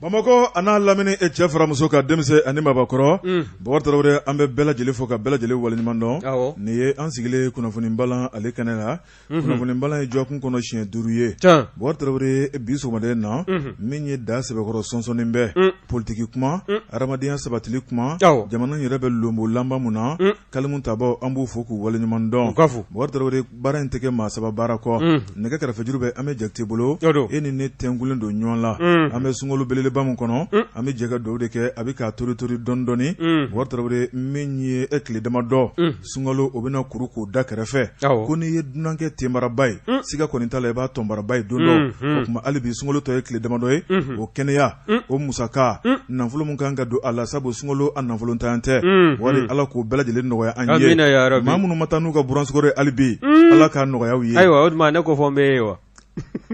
Bamakɔ a n'a lamini e cɛ fara muso kan denmisɛn ani mabɔkɔrɔ Bubakari Tarawele an bɛ bɛɛ lajɛlen fo ka bɛɛ lajɛlen waleɲuman dɔn nin ye an sigilen kunnafoni balan ale kɛnɛ la kunnafoni balan ye dɔgɔkun kɔnɔ siɲɛ 5 ye Bubakari Tarawele bi sɔgɔmada in na min ye da sɛbɛkɔrɔ sɔnsɔnni bɛ politiki kuma adamadenya sabatili kuma jamana yɛrɛ bɛ lonbolanba min na kalimu tabaw an b'u fo k'u waleɲuman dɔn Bubakari Tarawele baara in tɛ kɛ maa saba baara kɔ nɛgɛ kɛrɛfɛjuru bɛ an bɛ Jakite bolo e ni ne tɛnkulen don ɲɔgɔn la an bɛ sunkalo belebeleba min kɔnɔ an bɛ jɛ ka dugawu de kɛ a bɛ k'a tori tori dɔɔni dɔɔni Bubakari Tarawele min ye e tile damadɔ sunkalo o bɛna kuru k'o da kɛrɛfɛ ko n'i ye dunankɛ tenbaraba ye siga kɔni t'a la i b'a tɔnbaraba ye don dɔ o tuma hali bi sunkalo tɔ ye tile damadɔ ye o kɛnɛya o musaka nafolo min kan ka don a la sabu sunkalo a nafolontan tɛ wari Ala k'o bɛɛ lajɛlen nɔgɔya an ye maa minnu ma taa n'u ka buran sukaro ye hali bi Ala k'a nɔgɔya u ye ayiwa o tuma ne ko fɔ n bɛ ye wa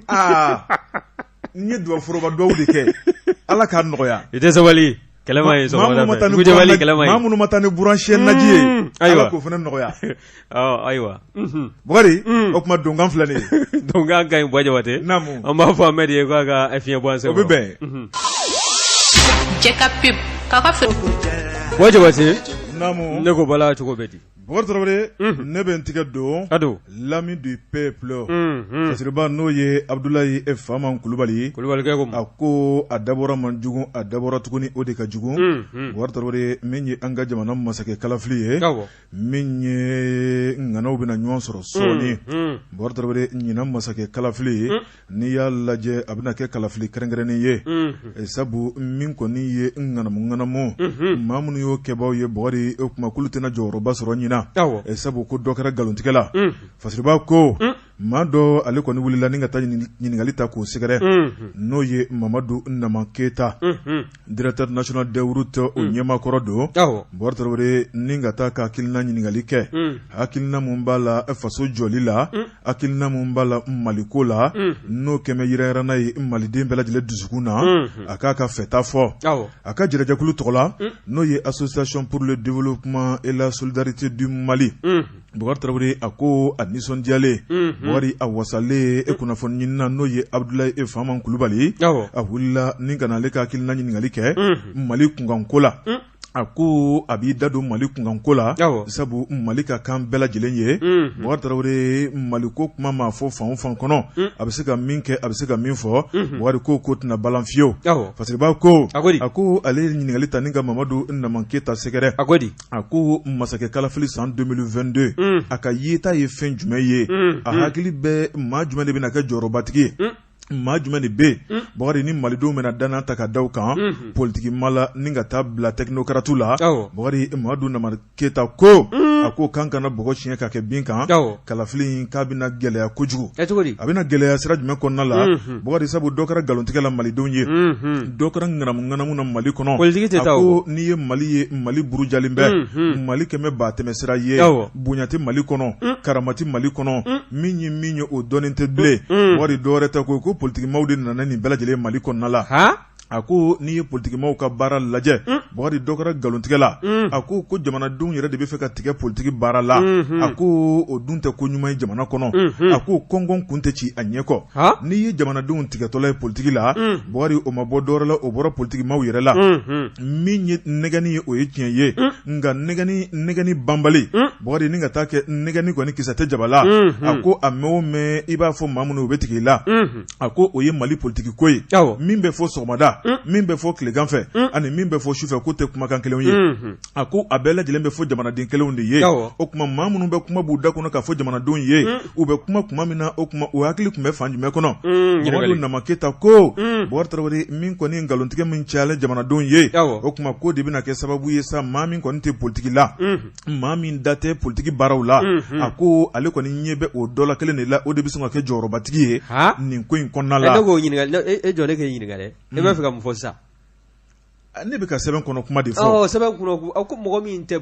aa n ye dugawu foroba dugawu de kɛ Ala k'a nɔgɔya i tɛ sabali kɛlɛ ma ɲi maa minnu ma taa ni buran siyɛn naji ye ayiwa k'o fana nɔgɔya ayiwa Bukari o tuma donkan filɛ nin ye donkan ka ɲi Buwa Jabate naamu an b'a fɔ Amɛdi ye k'a ka fiɲɛ bɔ an sen o bɛ bɛn Cɛ ka pub k'a ka Buwa Jabate naamu ne ko bala cogo bɛ di Bukari Tarawele ne bɛ n tigɛ don a don l'ami du peuple Fasiriba n'o ye Abudulayi Fama Kulubali ye Kulubalikɛ ko a ko a dabɔra man jugu a dabɔra tuguni o de ka jugu Bukari Tarawele min ye an ka jamana masakɛ kalafili ye min ye ŋanaw bɛna ɲɔgɔn sɔrɔ sɔɔni Bukari Tarawele ɲinan masakɛ kalafili ye n'i y'a lajɛ a bɛna kɛ kalafili kɛrɛnkɛrɛnnen ye sabu min kɔni ye ŋanamu ŋanamu maa minnu y'o kɛbaaw ye Bukari o tuma k'olu tɛna jɔyɔrɔba sɔrɔ ɲinan sabu ko dɔ kɛra nkalontigɛ la Fasiriba ko maa dɔ ale kɔni wulila ni ka taa ɲininkali ta k'o sɛgɛrɛ n'o ye Mamadu Nama Keyita directeur national des routes o ɲɛmaa kɔrɔ don Bukari Tarawele ni ka taa ka hakilina ɲininkali kɛ hakilina min b'a la faso jɔli la hakilina min b'a la Maliko la n'o kɛmɛ yɛrɛyɛrɛna ye maliden bɛɛ lajɛlen dusukun na a k'a ka fɛta fɔ a ka jɛrɛjɛkulu tɔgɔ la n'o ye association pour le développement et la solidarité du Mali Bukari Tarawele a ko a nisɔndiyalen Bukari a wasalen e kunnafoni ɲinina n'o ye Abudulayi Fama Kulubali a wulila ni ka na ale ka hakilina ɲininkali kɛ Mali kunkanko la a ko a b'i da don Mali kunkanko la sabu Mali ka kan bɛɛ lajɛlen ye Bukari Tarawele Maliko kuma maa fɔ fan o fan kɔnɔ a bɛ se ka min kɛ a bɛ se ka min fɔ Bukari ko tɛna balan fiyewu Fasiriba ko a ko ale ye ɲininkali ta ni ka Mamadu Nama Keyita sɛgɛrɛ a ko masakɛ kalafili san 2022 a ka yeta ye fɛn jumɛn ye a hakili bɛ maa jumɛn de bɛna kɛ jɔyɔrɔbatigi ye maa jumɛn de bɛ yen Bukari ni malidenw bɛna danaya ta ka da u kan politiki maa la ni ka taa bila technocrate la Bukari Mamadu Nama Keyita ko a ko k'an kana bɔgɔ siɲɛ ka kɛ bin kan kalafili in k'a bɛna gɛlɛya kojugu a bɛna gɛlɛya sira jumɛn kɔnɔna la Bukari sabu dɔ kɛra nkalontigɛ la malidenw ye dɔ kɛra ŋanamu ŋanamu na Mali kɔnɔ politiki tɛ taa a ko n'i ye Mali ye Mali burujalen bɛ Mali kɛmɛ ba tɛmɛ sira ye bonya tɛ Mali kɔnɔ karama tɛ Mali kɔnɔ min ye min ye o dɔnnen tɛ bilen Bukari dɔwɛrɛ tɛ ko politikimaw de nana nin bɛɛ lajɛlen Mali kɔnɔna la a ko n'i ye politikimaw ka baara lajɛ Bukari dɔ kɛra nkalontigɛ la a ko ko jamanadenw yɛrɛ de bɛ fɛ ka tigɛ politiki baara la a ko o dun tɛ ko ɲuman ye jamana kɔnɔ a ko kɔngɔn kun tɛ ci a ɲɛ kɔ n'i ye jamanadenw tigɛtɔla ye politiki la Bukari o ma bɔ dɔwɛrɛ la o bɔra politikimaw yɛrɛ la min ye nɛgɛnni ye o ye tiɲɛ ye nka nɛgɛnni banbali Bukari ni ka taa kɛ nɛgɛnni kɔni kisɛ tɛ jaba la a ko a mɛn o mɛn i b'a fɔ maa minnu u bɛ tigɛ i la a ko o ye Mali politiki ko ye min bɛ fɔ sɔgɔmada min bɛ fɔ tilegan fɛ ani min bɛ fɔ sufɛ k'o tɛ kumakan kelen ye a ko a bɛɛ lajɛlen bɛ fɔ jamanaden kelenw de ye o tuma maa minnu bɛ kuma b'u da kɔnɔ k'a fɔ jamanadenw ye u bɛ kuma tuma min na o tuma u hakili tun bɛ fan jumɛn kɔnɔ Mamadu Nama Keyita ko Bukari Tarawele min kɔni nkalontigɛ min cayalen jamanadenw ye o tuma k'o de bɛna kɛ sababu ye sa maa min kɔni tɛ politiki la maa min da tɛ politiki baaraw la a ko ale kɔni ɲɛ bɛ o dɔ la kelen de la o de bɛ sɔn ka kɛ jɔyɔrɔbatigi ye nin ko in kɔnɔna la ne k'o ɲininka e jɔ ne k'e ɲininka dɛ e b'a fɛ ka mun fɔ sisan ne bɛ ka sɛbɛn kɔnɔ kuma de fɔ sɛbɛn kɔnɔ a ko mɔgɔ min tɛ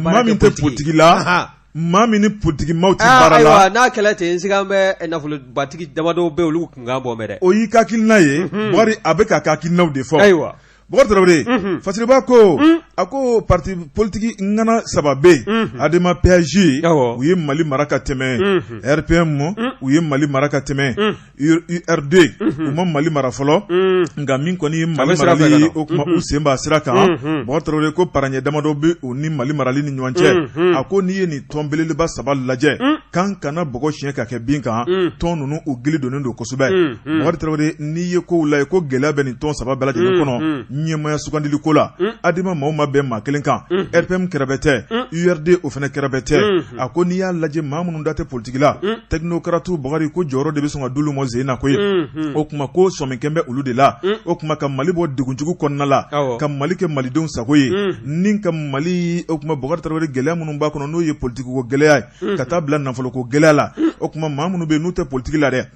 maa min tɛ politiki la maa min ni politikimaw tɛ baara la ayiwa n'a kɛla ten siga bɛ nafolobatigi damadɔw bɛ olu kunkan bɔ mɛn dɛ o y'i ka hakilina ye Bukari a bɛ k'a ka hakilinaw de fɔ ayiwa. Bɔkari Tarawele, Fasiriba ko, a ko parti politique ŋana saba bɛ yen, ADEMA PAJ, u ye Mali mara ka tɛmɛ, RPM, u ye Mali mara ka tɛmɛ, URD, u ma Mali mara fɔlɔ, nka min kɔni ye Mali marali, o tuma u sen b'a sira kan. Bɔkari Tarawele ko paraɲɛ damadɔ bɛ u ni Mali marali ni ɲɔgɔn cɛ. A ko n'i ye nin tɔn belebeleba saba lajɛ, k'an kana bɔgɔ siɲɛ ka kɛ bin kan, tɔn ninnu u gili donnen don kosɛbɛ. Bɔkari Tarawele, n'i ye kow lajɛ ko gɛlɛya bɛ nin tɔn saba bɛɛ lajɛlen kɔnɔ ɲɛmaaya sugandili ko la. ADEMA maaw ma bɛn maa kelen kan, RPM kɛrɛfɛ tɛ, URD o fana kɛrɛfɛ tɛ. A ko n'i y'a lajɛ, maa minnu da tɛ politiki la, technocrates, Bɔkari, ko jɔyɔrɔ de bɛ sɔn ka d'olu ma sen na koyi. O tuma ko sɔmi kɛn bɛ olu de la. O tuma ka Mali bɔ degunjugu kɔnɔna la, ka Mali kɛ malidenw sago ye, ni ka Mali, o tuma Bɔkari Tarawele, gɛlɛya minnu b'a kɔnɔ, n'o ye politiki ko gɛlɛya ye, ka taa bila nafoloko gɛlɛya la, o tuma maa minnu bɛ yen n'u tɛ politiki la dɛ,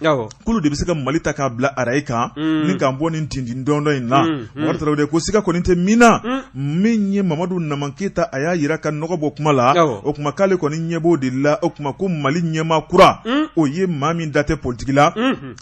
k'olu de bɛ se ka Mali ta k'a bila arayi kan ni k'an bɔ nin tintin dɔndɔ in na. Bɔkari Tarawele ko siga kɔni tɛ min na, min ye Mamadu Naman Keyita, a y'a jira ka nɔgɔ bɔ kuma la. O tuma k'ale kɔni ɲɛ b'o de la. O tuma ko Mali ɲɛmaa kura, o ye maa min da tɛ politiki la,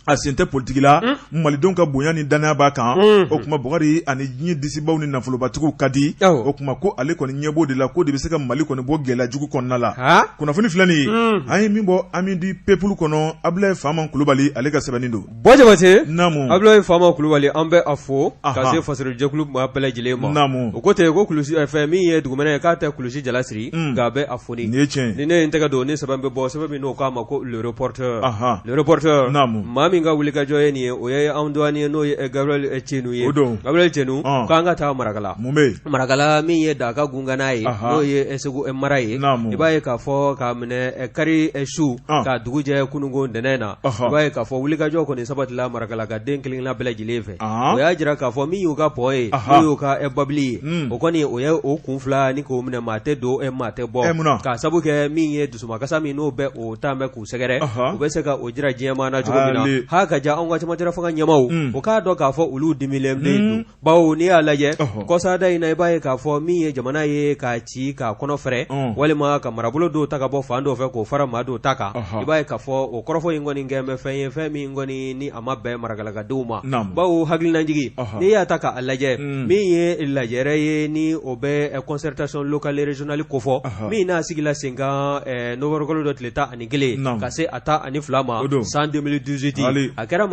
a sen tɛ politiki la, malidenw ka bonya ni dannaya b'a kan. O tuma Bɔkari, ani diɲɛ disibaw ni nafolobatigiw ka di. O tuma ko ale kɔni ɲɛ b'o de la, k'o de bɛ se ka Mali kɔni bɔ gɛlɛya jugu kɔnɔna la. Kunnafoni filɛ nin ye, an ye min bɔ Ami du Peuple kɔnɔ, Abulaye Fama Kulubali, ale ka sɛbɛnni don. Bɔ Jabate, Abulaye Fama Kulubali, an bɛ a fo ka se fasojɛkulu maa bɛɛ lajɛlen ma. O ko ten ko kulusi fɛn min ye dugumɛnɛ ye, k'a tɛ kulusi jala siri, nka a bɛ a foni. Nin ye tiɲɛ. Ni ne ye n tɛgɛ don ni sɛbɛn bɛ bɔ, sɛbɛn min n'o k'a ma ko Le Reporter. Le Reporter, maa min ka wulikajɔ ye nin ye, o ye anw dɔgɔnin ye, n'o ye Gabriel Cenu ye. O don. Gabriel Cenu, k'an ka taa Marakala. Mun bɛ yen? Marakala min ye Daka gungana ye, n'o ye Segu mara ye, i b'a ye k'a fɔ k'a minɛ kari su ka dugu jɛ kununko ntɛnɛn na, i b'a ye k'a fɔ wulikajɔ kɔni sabatila Marakala ka den kelenkelenna bɛɛ lajɛlen fɛ. O y'a jira k'a fɔ min y'u ka pont ye, n'o y'u ka babili ye, o kɔni o ye o kun fila ni k'o minɛ, maa tɛ don, maa tɛ bɔ, k'a sabu kɛ min ye dusumakasa min n'o bɛ o taa bɛ k'u sɛgɛrɛ, u bɛ se ka o jira diɲɛmaa na cogo min na. Ha ka ja, anw ka cɛmancɛ fanga ɲɛmaaw, o k'a dɔn k'a fɔ olu dimilen bɛ don, bawo n'i y'a lajɛ kɔsada in na, i b'a ye k'a fɔ min ye jamana ye k'a ci k'a kɔnɔ fɛrɛ, walima ka marabolo dɔw ta ka bɔ fan dɔw fɛ k'o fara maa dɔw ta kan, i b'a ye k'a fɔ o kɔrɔfɔ in kɔni kɛlen bɛ fɛn ye, fɛn min kɔni ni a ma bɛn marakalakadenw ma. Bawo hakilinajigin, n'i y'a ta k'a lajɛ, min ye lajɛrɛ ye ni o bɛ concertation locale régionale kofɔ, min n'a sigila sen kan novembre kalo dɔ tile 11 ka se a 12 ma san 2018, a kɛra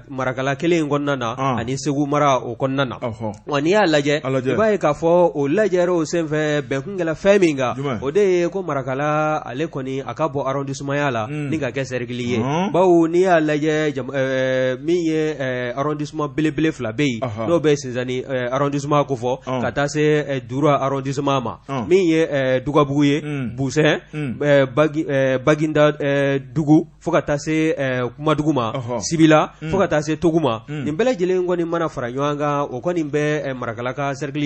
Marakala kelen in kɔnɔna na ani Segu mara o kɔnɔna na. Wa n'i y'a lajɛ, i b'a ye k'a fɔ o lajɛrɛ o senfɛ, bɛnkun kɛla fɛn min kan, o de ye ko Marakala ale kɔni a ka bɔ arrondissement ya la ni ka kɛ cercle ye. Bawo n'i y'a lajɛ, min ye arrondissement belebele fila bɛ yen, n'o bɛ Sinzani arrondissement kofɔ ka taa se Dura arrondissement ma, min ye Dugabugu ye, Busɛn, Baginda dugu, fo ka taa se Kumadugu ma, Sibila, fo ka taa se Togu ma. Nin bɛɛ lajɛlen kɔni mana fara ɲɔgɔn kan, o kɔni bɛ Marakala ka cercle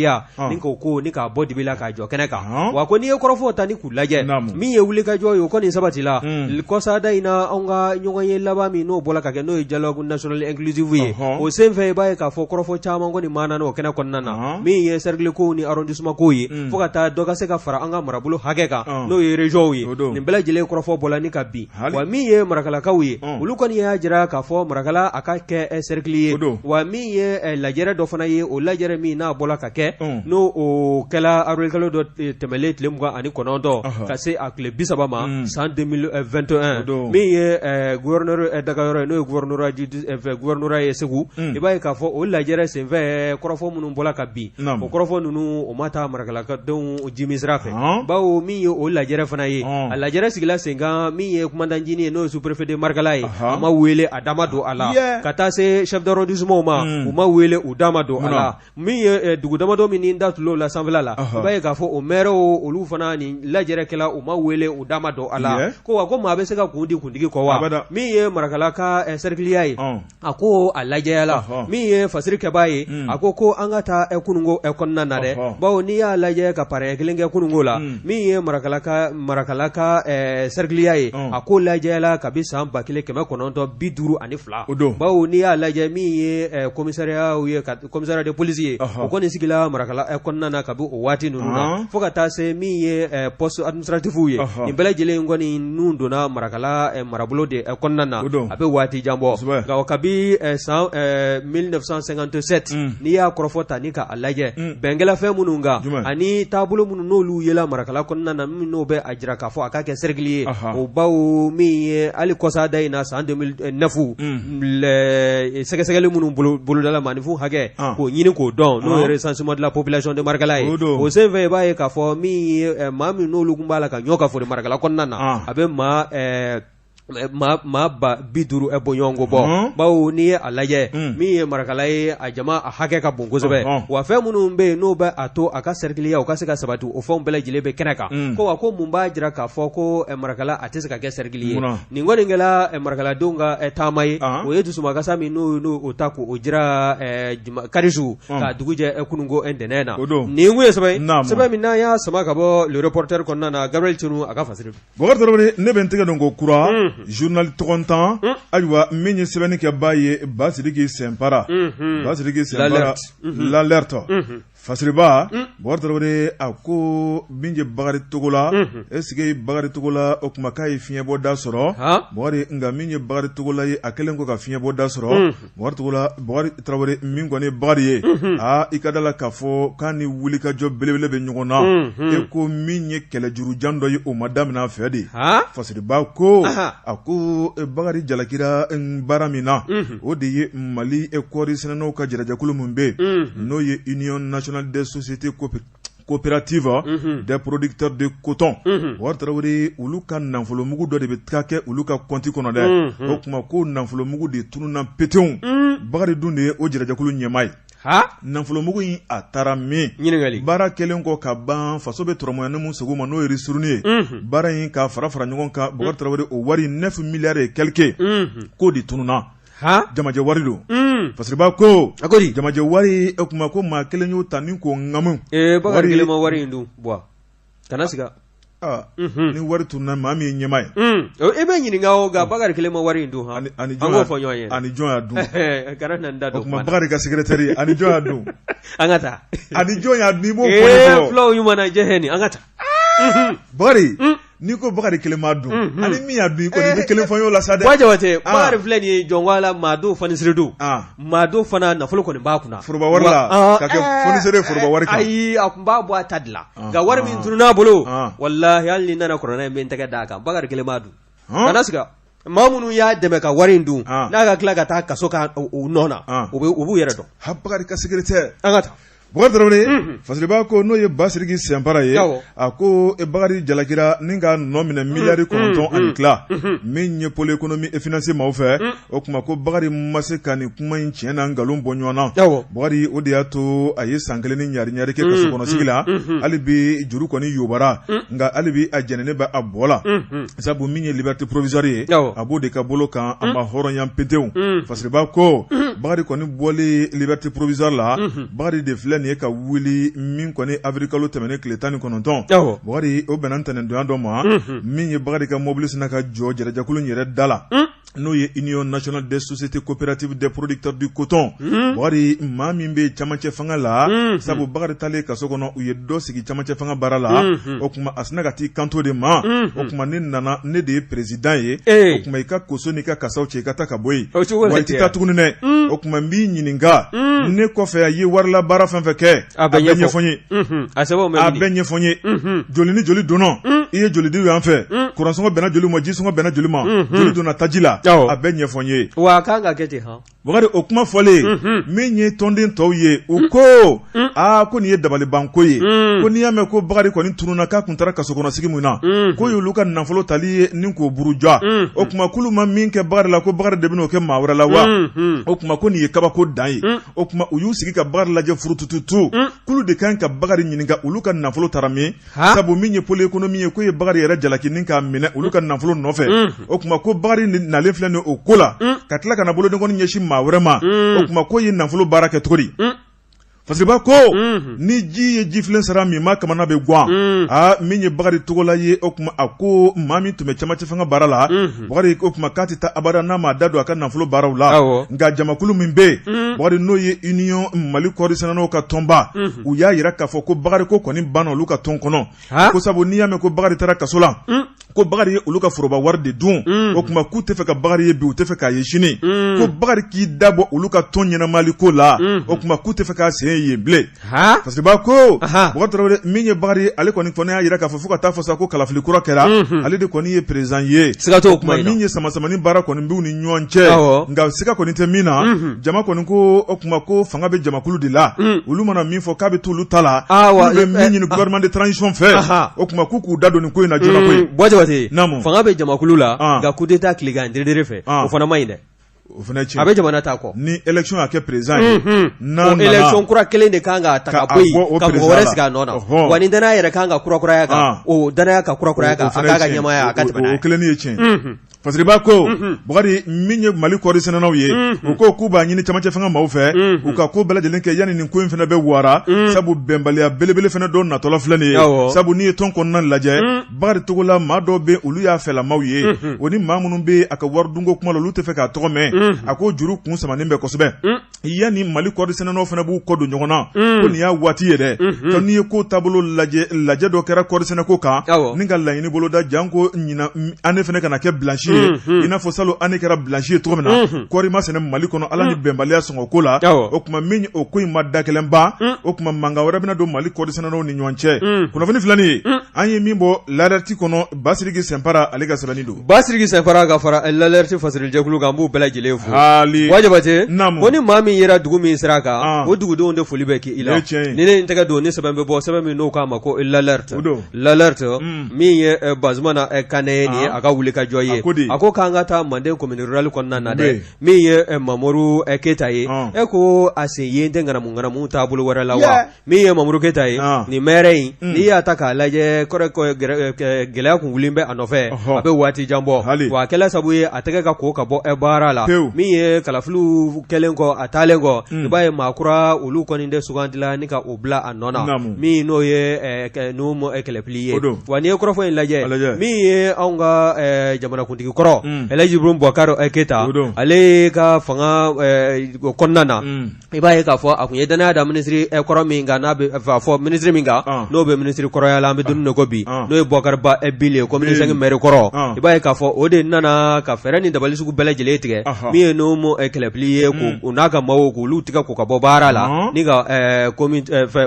ni k'o ko ni k'a bɔ dibi la k'a jɔ kɛnɛ kan. Wa ko n'i ye kɔrɔfɔw ta ni k'u lajɛ, min ye wulikajɔ ye, o kɔni sabatila kɔsada in na. Anw ka ɲɔgɔn ye laban min n'o bɔra ka kɛ, n'o ye dialogue national inclusif ye, o senfɛ i b'a ye k'a fɔ kɔrɔfɔ caman kɔni maana o kɛnɛ kɔnɔna na, min ye cercle ko ni arrondissement ko ye, fo ka taa dɔ ka se ka fara an ka marabolo hakɛ kan, n'o ye région ye. Nin bɛɛ lajɛlen kɔrɔfɔ bɔla ni ka bin. Wa min ye marakalakaw ye, olu kɔni y'a jira k'a fɔ Marakala a ka kɛ cercle ye. Wa min ye lajɛrɛ dɔ fana ye, o lajɛrɛ min n'a bɔla ka kɛ, n'o o kɛla avril kalo dɔ tɛmɛlen tile 29 ka se a tile 30 ma san 2021, min ye gouverneur dagayɔrɔ ye, n'o ye gouvernorat ye Segu, i b'a ye k'a fɔ o lajɛrɛ senfɛ, kɔrɔfɔ minnu bɔla ka bin, o kɔrɔfɔ ninnu o ma taa marakalakadenw jimi sira fɛ. Bawo min ye o lajɛrɛ fana ye, a lajɛrɛ sigila sen kan, min ye commandant ye, n'o ye sous-préfet de Marakala ye, a ma wele, a da ma don a la, ka taa se chef d'arrondissement ma, u ma wele, u da ma don a la. Min ye dugu damadɔ min ni da tul'o la sanfɛla la, i b'a ye k'a fɔ o maires, olu fana ni lajɛrɛ kɛla, u ma wele, u da ma don a la. Ko wa ko maa bɛ se ka kun di kuntigi kɔ wa? Min ye Marakala ka cercle ye, a ko a lajɛyala. Min ye fasiri kɛbaa ye, a ko ko an ka taa kununko kɔnɔna na dɛ, bawo n'i y'a lajɛ ka pari kelen kɛ kununko la, min ye Marakala ka cercle ye, a ko lajɛyala ka kabi san 1952. O don, bawo n'i y'a lajɛ min ye commissariat ye, commissariat de police ye, o kɔni sigila Marakala kɔnɔna na kabi o waati ninnu na fo ka taa se min ye poste administratif ye, nin bɛɛ lajɛlen kɔni ninnu donna Marakala marabolo de kɔnɔna na, a bɛ waati jan bɔ. Nka kabi san 1957, n'i y'a kɔrɔfɔ ta ni k'a lajɛ, bɛnkɛla fɛn minnu kan ani taabolo minnu n'olu yela Marakala kɔnɔna na, min n'o bɛ a jira k'a fɔ a ka kɛ cercle ye, o bawo min ye hali kɔsa da in na san 2009, sɛgɛsɛgɛli minnu bolodala maaninfin hakɛ k'o ɲini k'o dɔn, n'o ye recensement de la population de Marakala ye, o senfɛ i b'a ye k'a fɔ min ye maa min n'olu tun b'a la ka ɲɔ ka fori Marakala kɔnɔna na, a bɛ maa 50 bɔɲɔgɔnko bɔ. Bawo n'i ye a lajɛ, min ye Marakala ye, a jama a hakɛ ka bon kosɛbɛ, wa fɛn minnu bɛ yen n'o bɛ a to a ka sɛrikiliya o ka se ka sabati, o fɛnw bɛɛ lajɛlen bɛ kɛnɛ kan. Ko wa ko mun b'a jira k'a fɔ ko Marakala a tɛ se ka kɛ sɛrikili ye? Nin kɔni kɛra Marakaladenw ka taama ye, o ye dusumakasa min n'o o ta k'o jira kari su ka dugu jɛ kununko ntɛnɛn na. Nin kun ye sɛbɛn sɛbɛn min n'an y'a sama ka bɔ Le Reporter kɔnɔna na, Gabriel Tunu a ka fasiri. Bubakari Tarawele, ne bɛ n tɛgɛ don ko kura journal tɔgɔntan. Ayiwa, min ye sɛbɛnni kɛbaa ye, Basidiki Sɛnpara, Basidiki Sɛnpara, L'Alerte fasiriba. Bubakari Tarawele, a ko min ye Bakari Togola, est-ce que Bakari Togola, o tuma k'a ye fiɲɛbɔda sɔrɔ? Bubakari, nka min ye Bakari Togola ye, a kɛlen kɔ ka fiɲɛbɔda sɔrɔ, Bubakari Togola, Bubakari Tarawele, min kɔni ye Bakari ye, aa, i ka da la k'a fɔ k'a ni wulikajɔ belebele bɛ ɲɔgɔn na. E ko min ye kɛlɛjurujan dɔ ye, o ma daminɛ a fɛ de. Fasiriba ko, a ko Bakari jalakira baara min na, o de ye Mali kɔɔri sɛnɛnaw ka jɛrɛjɛkulu min bɛ yen, n'o ye Union nationale des sociétés coopératives des producteurs de coton. Bubakari Tarawele, olu ka nafolomugu dɔ de bɛ taa kɛ olu ka kɔnti kɔnɔ dɛ. O tuma ko nafolomugu de tununna petewu. Bakari dun de ye o jɛrɛjɛkulu ɲɛmaa ye. Nafolomugu in, a taara min? Ɲininkali. Baara kɛlen kɔ ka ban, faso bɛ tɔrɔmɔɲɔni min segu ma, n'o ye ristourne ye, baara in ka fara fara ɲɔgɔn kan, Bubakari Tarawele, o wari 9 milliards et quelque, k'o de tununna. Jamajɛ wari don. Fasiriba ko, a ko di? Jamajɛ wari, o tuma ko maa kelen y'o ta ni k'o ŋamu. Ee, Bakari kelen ma wari in dun, Buwa, kana siga. Ni wari tununna, maa min ye ɲɛmaa ye, e bɛ ɲininka o, nka Bakari kelen ma wari in dun. Ani an k'o fɔ ɲɔgɔn ye. Ani jɔn y'a dun? Kana na n da don. O tuma Bakari ka secrétaire, ani jɔn y'a dun? An ka taa. Ani jɔn y'a dun, i b'o fɔ ne fɔlɔ. Fulaw ɲuman na jɛ nin, an ka taa. Bakari, n'i ko Bakari kelen m'a dun, ani min y'a dun, i kɔni i bɛ kelen fɔ n y'o la sa dɛ. Buwa Jabate, Bakari filɛ nin ye, jɔn ko Ala, maa don fonisere don, maa don fana, nafolo kɔni b'a kunna. Foroba wari la, ka kɛ fonisere foroba wari kan. Ayi, a tun b'a bɔ a ta de la, nka wari min tununn'a bolo, walahi, hali ni nana kuranɛ in bɛ n tɛgɛ d'a kan, Bakari kelen m'a dun. Kana siga, maa minnu y'a dɛmɛ ka wari in dun, n'a ka tila ka taa kaso ka u nɔ na, u b'u yɛrɛ dɔn. Ha, Bakari ka secrétaire. An ka taa. Bubakari Tarawele, Fasiriba ko n'o ye Basiriki Sɛnpara ye, a ko Bakari jalakira ni ka nɔ minɛ miliyari 9 ani tila min ye pôle économie et finance maaw fɛ. O tuma ko Bakari ma se ka nin kuma in tiɲɛ n'a nkalon bɔ ɲɔgɔn na. Bakari, o de y'a to a ye san kelen ni ɲari ɲari kɛ kaso kɔnɔ sigi la. Hali bi juru kɔni yobara, nka hali bi a jɛnɛnen bɛ a bɔ la, sabu min ye liberté provisoire ye, a b'o de ka bolo kan, a ma hɔrɔnya petewu. Fasiriba ko Bakari kɔni bɔlen liberté provisoire la, Bakari de filɛ nin ye ka wuli min kɔni avril kalo tɛmɛnen tile 19, Bakari, o bɛnna ntɛnɛndonya dɔ ma, min ye Bakari ka mobili sinna ka jɔ jɛrɛjɛkulu in yɛrɛ da la, n'o ye Union nationale des sociétés coopératives des producteurs du coton. Bakari, maa min bɛ camancɛ fanga la, sabu Bakari taalen kaso kɔnɔ, u ye dɔ sigi camancɛ fanga baara la. O tuma a sinna ka t'i kanto de ma: o tuma ne nana, ne de ye président ye, o tuma i ka koso n'i ka kasaw cɛ, i ka taa ka bɔ yen, wa i tɛ taa tuguni dɛ. O tuma n b'i ɲininka, ne kɔfɛ a ye warila baara fɛn fɛn kɛ, a bɛɛ ɲɛfɔ n ye, a bɛɛ ɲɛfɔ n ye. Joli ni joli donna, i ye joli di yan fɛ, kuransɔngɔ bɛnna joli ma, jisɔngɔ bɛnna joli ma, joli donna taji la, a bɛɛ ɲɛfɔ n ye. Wa a kan ka kɛ ten hɔn. Bakari, o kuma fɔlen, min ye tɔnden tɔw ye, u ko aa, ko nin ye dabalibanko ye, ko n'i y'a mɛn ko Bakari kɔni tununna, k'a kun taara kaso kɔnɔ sigi mun na, k'o y'olu ka nafolo tali ye ni k'o buruja. O tuma k'olu ma min kɛ Bakari la, ko Bakari de bɛn'o kɛ maa wɛrɛ la wa? O tuma ko nin ye kabako dan ye. O tuma u y'u sigi ka Bakari lajɛ furutututu, k'olu de kan ka Bakari ɲininka olu ka nafolo taara min, sabu min ye pôle économie ye, k'o ye Bakari yɛrɛ jalaki ni k'a minɛ olu ka nafolo nɔfɛ. O tuma ko Bakari nalen filɛ nin o ko la, ka tila ka na bolodenkɔni ɲɛsin maa wɛrɛ ma, o tuma k'o ye nafolo baara kɛ cogo di? Fasiriba ko ni ji ye jifilen sara min maa kamana bɛ gan aa min ye Bakari Togola ye o tuma a ko maa min tun bɛ cɛmancɛ fanga baara la Bakari o tuma k'a tɛ taa abada n'a ma da don a ka nafolo baaraw la nka jamakulu min bɛ yen Bakari n'o ye Union Mali kɔɔrisɛnɛnaw ka tɔnba u y'a jira k'a fɔ ko Bakari ko kɔni banna olu ka tɔn kɔnɔ ko sabu n'i y'a mɛn ko Bakari taara kaso la ko Bakari ye olu ka foroba wari de dun o tuma k'u tɛ fɛ ka Bakari ye bi u tɛ fɛ k'a ye sini ko Bakari k'i da bɔ olu ka tɔn ɲɛnamali ko la o tuma k'u tɛ fɛ k'a sen ye yen bilen Fasiriba ko Bubakari Tarawele min ye Bakari ye ale kɔni kɔni y'a jira k'a fɔ fo ka taa fɔ sa ko kalafili kura kɛra ale de kɔni ye président ye siga t'o kuma in na min ye samasamani baara kɔni b'u ni ɲɔgɔn cɛ nka siga kɔni tɛ min na jama kɔni ko o tuma ko fanga bɛ jamakulu de la olu mana min fɔ k'a bɛ t'olu ta la olu bɛ min ɲini gouvernement de transition fɛ o tuma k'u k'u da don nin ko in na joona koyi Buwa Jabate fanga bɛ jamakulu la nka coup d'état tilegan deredere fɛ o fana man ɲi dɛ o fana tiɲɛ a bɛ jamana ta kɔ ni élection y'a kɛ président ye n'a nana élection kura kelen de kan ka ta ka bɔ yen ka mɔgɔ wɛrɛ sigi a nɔ na wa ni danaya yɛrɛ kan ka kurakuraya kan o danaya ka kurakuraya kan a k'a ka ɲɛmaaya a ka tɛmɛ n'a ye o kelen ye tiɲɛ Fasiriba ko Bakari min ye Mali kɔɔrisɛnɛnaw ye u ko k'u b'a ɲini camancɛ fanga maaw fɛ u ka ko bɛɛ lajɛlen kɛ yanni nin ko in fana bɛ wara sabu bɛnbaliya belebele fana dɔ natɔla filɛ nin ye sabu n'i ye tɔn kɔnɔna lajɛ Bakari Togola maa dɔw bɛ olu y'a fɛlamaw ye o ni maa minnu bɛ a ka wari dunko kuma la olu tɛ fɛ k'a tɔgɔ mɛn a ko juru kun samanen bɛ kosɛbɛ yanni Mali kɔɔrisɛnɛnaw fana b'u kɔ don ɲɔgɔn na ko nin y'a waati ye dɛ ko n'i ye ko taabolo lajɛ lajɛ dɔ kɛra kɔɔrisɛnɛko kan ni ka laɲini boloda janko ɲinan année fana kana kɛ blanche ye i n'a fɔ salon année kɛra blanche ye cogo min na kɔɔri ma sɛnɛ Mali kɔnɔ Ala ni bɛnbaliya sɔngɔ ko la o tuma min o ko in ma da kelen ban o tuma mankan wɛrɛ bɛna don Mali kɔɔrisɛnɛnaw ni ɲɔgɔn cɛ kunnafoni filɛ nin ye an ye min bɔ L'Alerte kɔnɔ Basiriki Sɛnpara ale ka sɛbɛnni don Basiriki Sɛnpara ka fara L'Alerte fasirijɛkulu kan an b'u bɛɛ lajɛlen fo haali Buwa Jabate naamu ko ni maa min yera dugu min sira kan o dugudenw de foli bɛ k'i la ni ne n tɛgɛ don ni sɛbɛn bɛ bɔ sɛbɛn min n'o k'a ma ko L'Alerte L'Alerte min ye Bazumana Kanɛ ye nin ye a ka wulikajɔ ye a ko k'an ka taa Manden commune rurale kɔnɔna na dɛ min ye Mamuru Keyita ye e ko a sen yen tɛ ŋanamu ŋanamu taabolo wɛrɛ la wa min ye Mamuru Keyita ye nin maire in n'i y'a ta k'a lajɛ gɛlɛya kun wulilen bɛ a nɔfɛ a bɛ waati jan bɔ wa a kɛla sabu ye a tɛgɛ ka ko ka bɔ baara la min ye kalafiliw kɛlen kɔ a taalen kɔ i b'a ye maa kura olu kɔni de sugandila ni ka o bila a nɔ na min n'o ye Numu Kɛlɛpili ye wa n'i ye kɔrɔfɔ in lajɛ min ye anw ka jamanakuntigi kɔrɔ Elhaji Ibrahim Bubakari Keyita ale ka fanga kɔnɔna na I b'a ye k'a fɔ a tun ye dannaya da minisiri kɔrɔ min kan n'a bɛ a fɔ minisiri min kan n'o bɛ minisiri kɔrɔya la an bɛ don min na ko bi n'o ye Bubakari Ba Bili ye commune 5 maire kɔrɔ i b'a ye k'a fɔ o de nana ka fɛɛrɛ ni dabali sugu bɛɛ lajɛlen tigɛ min ye Numu Kɛlɛpili ye o n'a ka maaw k'olu tigɛ ko ka bɔ baara la ni ka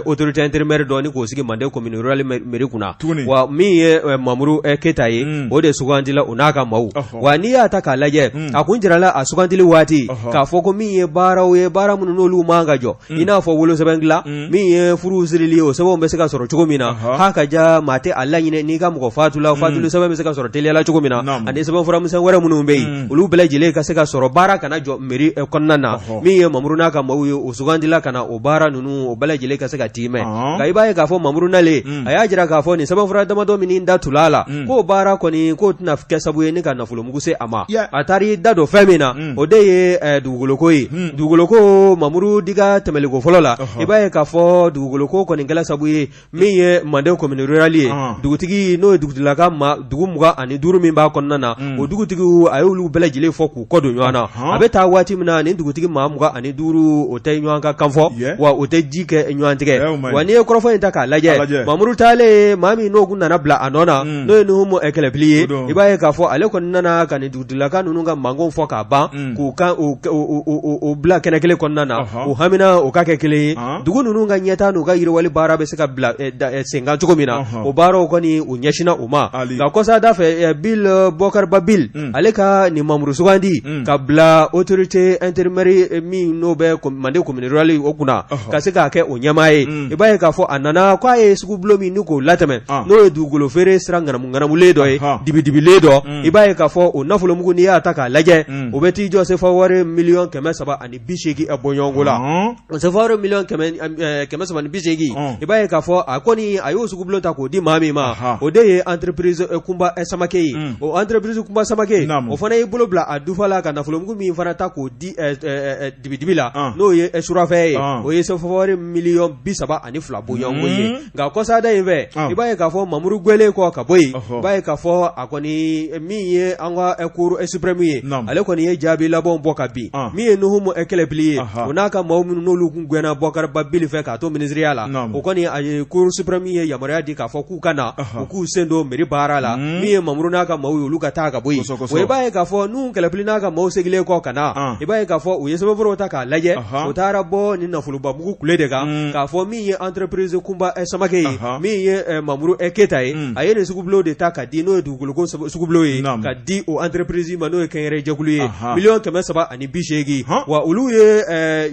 autorité intérimaire dɔ ni k'o sigi Manden commune rurale mairie kunna wa min ye Mamuru Keyita ye o de sugandila o n'a ka maaw wa n'i y'a ta k'a lajɛ a kun jirala a sugandili waati k'a fɔ ko min ye baaraw ye baara minnu n'olu man ka jɔ i n'a fɔ wolosɛbɛn dilan min ye furu sirili ye o sɛbɛnw bɛ se ka sɔrɔ cogo min na ha ka ja maa tɛ a laɲini n'i ka mɔgɔ fatula fatuli sɛbɛn bɛ se ka sɔrɔ teliyala cogo min na ani sɛbɛn furamisɛn wɛrɛ minnu bɛ yen olu bɛɛ lajɛlen ka se ka sɔrɔ baara kana jɔ mairie kɔnɔna na min ye Mamuru n'a ka maaw ye o sugandila ka na o baara ninnu o bɛɛ lajɛlen ka se ka tiimɛ nka i b'a ye k'a fɔ Mamuru nalen a y'a jira k'a fɔ nin sɛbɛnfura damadɔ min da tula a la k'o baara kɔni k'o tɛna kɛ sabu ye ni ka nafolomugu se a ma a taara i da don fɛn min na o de ye dugukoloko ye dugukoloko Mamuru Diga tɛmɛliko fɔlɔ la i b'a ye k'a fɔ dugukoloko kɔni kɛla sabu ye min ye Manden commune rurale ye dugutigi n'o ye dugutigilaka ma dugu 25 min b'a kɔnɔna na o dugutigiw a y'olu bɛɛ lajɛlen fɔ k'u kɔ don ɲɔgɔn na a bɛ taa waati min na nin dugutigi maa 25 o tɛ ɲɔgɔn ka kan fɔ wa o tɛ ji kɛ ɲɔgɔn tigɛ wa n'i ye kɔrɔfɔ in ta k'a lajɛ Mamuru taalen maa min n'o kun nana bila a nɔ na n'o ye Nuhumu Kɛlɛpili ye i b'a ye k'a fɔ ale kɔni nana ka nin dugutigilaka ninnu ka mankanw fɔ k'a ban k'u kan u bila kɛnɛ kelen kɔnɔna na u hamina o ka kɛ kelen ye dugu ninnu ka ɲɛtaa n'u ka yiriwali baara bɛ se ka bila senkan cogo min na o baaraw kɔni u ɲɛsinna u ma nka kɔsada fɛ Bil Bɔkari Ba Bil ale ka nin Mamuru sugandi ka bila autorité intérimaire min n'o bɛ Manden commune rurale o kunna ka se k'a kɛ o ɲɛmaa ye i b'a ye k'a fɔ a nana k'a ye sugubulon min ni k'o latɛmɛ n'o ye dugukolo feere sira ŋanamuŋanamulen dɔ ye dibidibilen dɔ i b'a ye k'a fɔ o nafolomugu n'i y'a ta k'a lajɛ o bɛ t'i jɔ sefa wari miliyɔn 380 bɔɲɔgɔnko la o sefa wari miliyɔn 380 i b'a ye k'a fɔ a kɔni a y'o sugubulon ta k'o di maa min ma o de ye entreprise Kunba Samake ye o entreprise Kunba Samake o fana y'i bolo bila a dufa la ka nafolomugu min fana ta k'o di dibidibi la n'o ye surafɛn ye o ye sefa wari miliyɔn 32 bɔɲɔgɔnko ye nka kɔsada in fɛ i b'a ye k'a fɔ Mamuru gɛnnen kɔ ka bɔ yen i b'a ye k'a fɔ a kɔni min ye an ka cour suprême ye ale kɔni ye jaabi labanw bɔ ka bin min ye Nuhumu Kɛlɛpili ye o n'a ka maaw minnu n'olu tun gɛnna Bɔkari Babili fɛ k'a to minisiriya la o kɔni a ye cour suprême ye yamaruya di k'a fɔ k'u ka na u k'u sen don mairie baara la min ye Mamuru n'a ka maaw ye olu ka taa ka bɔ yen o i b'a ye k'a fɔ Nuhu Kɛlɛpili n'a ka maaw seginnen kɔ ka na i b'a ye k'a fɔ u ye sɛbɛnfuraw ta k'a lajɛ u taara bɔ nin nafolobamugu kule de kan k'a fɔ min ye entreprise Kunba Samake ye min ye Mamuru Keyita ye a ye nin sugubulon de ta ka di n'o ye dugukoloko sugubulon ye ka di o entreprise ma n'o ye kɛnyɛrɛ jɛkulu ye miliyɔn 380 wa olu ye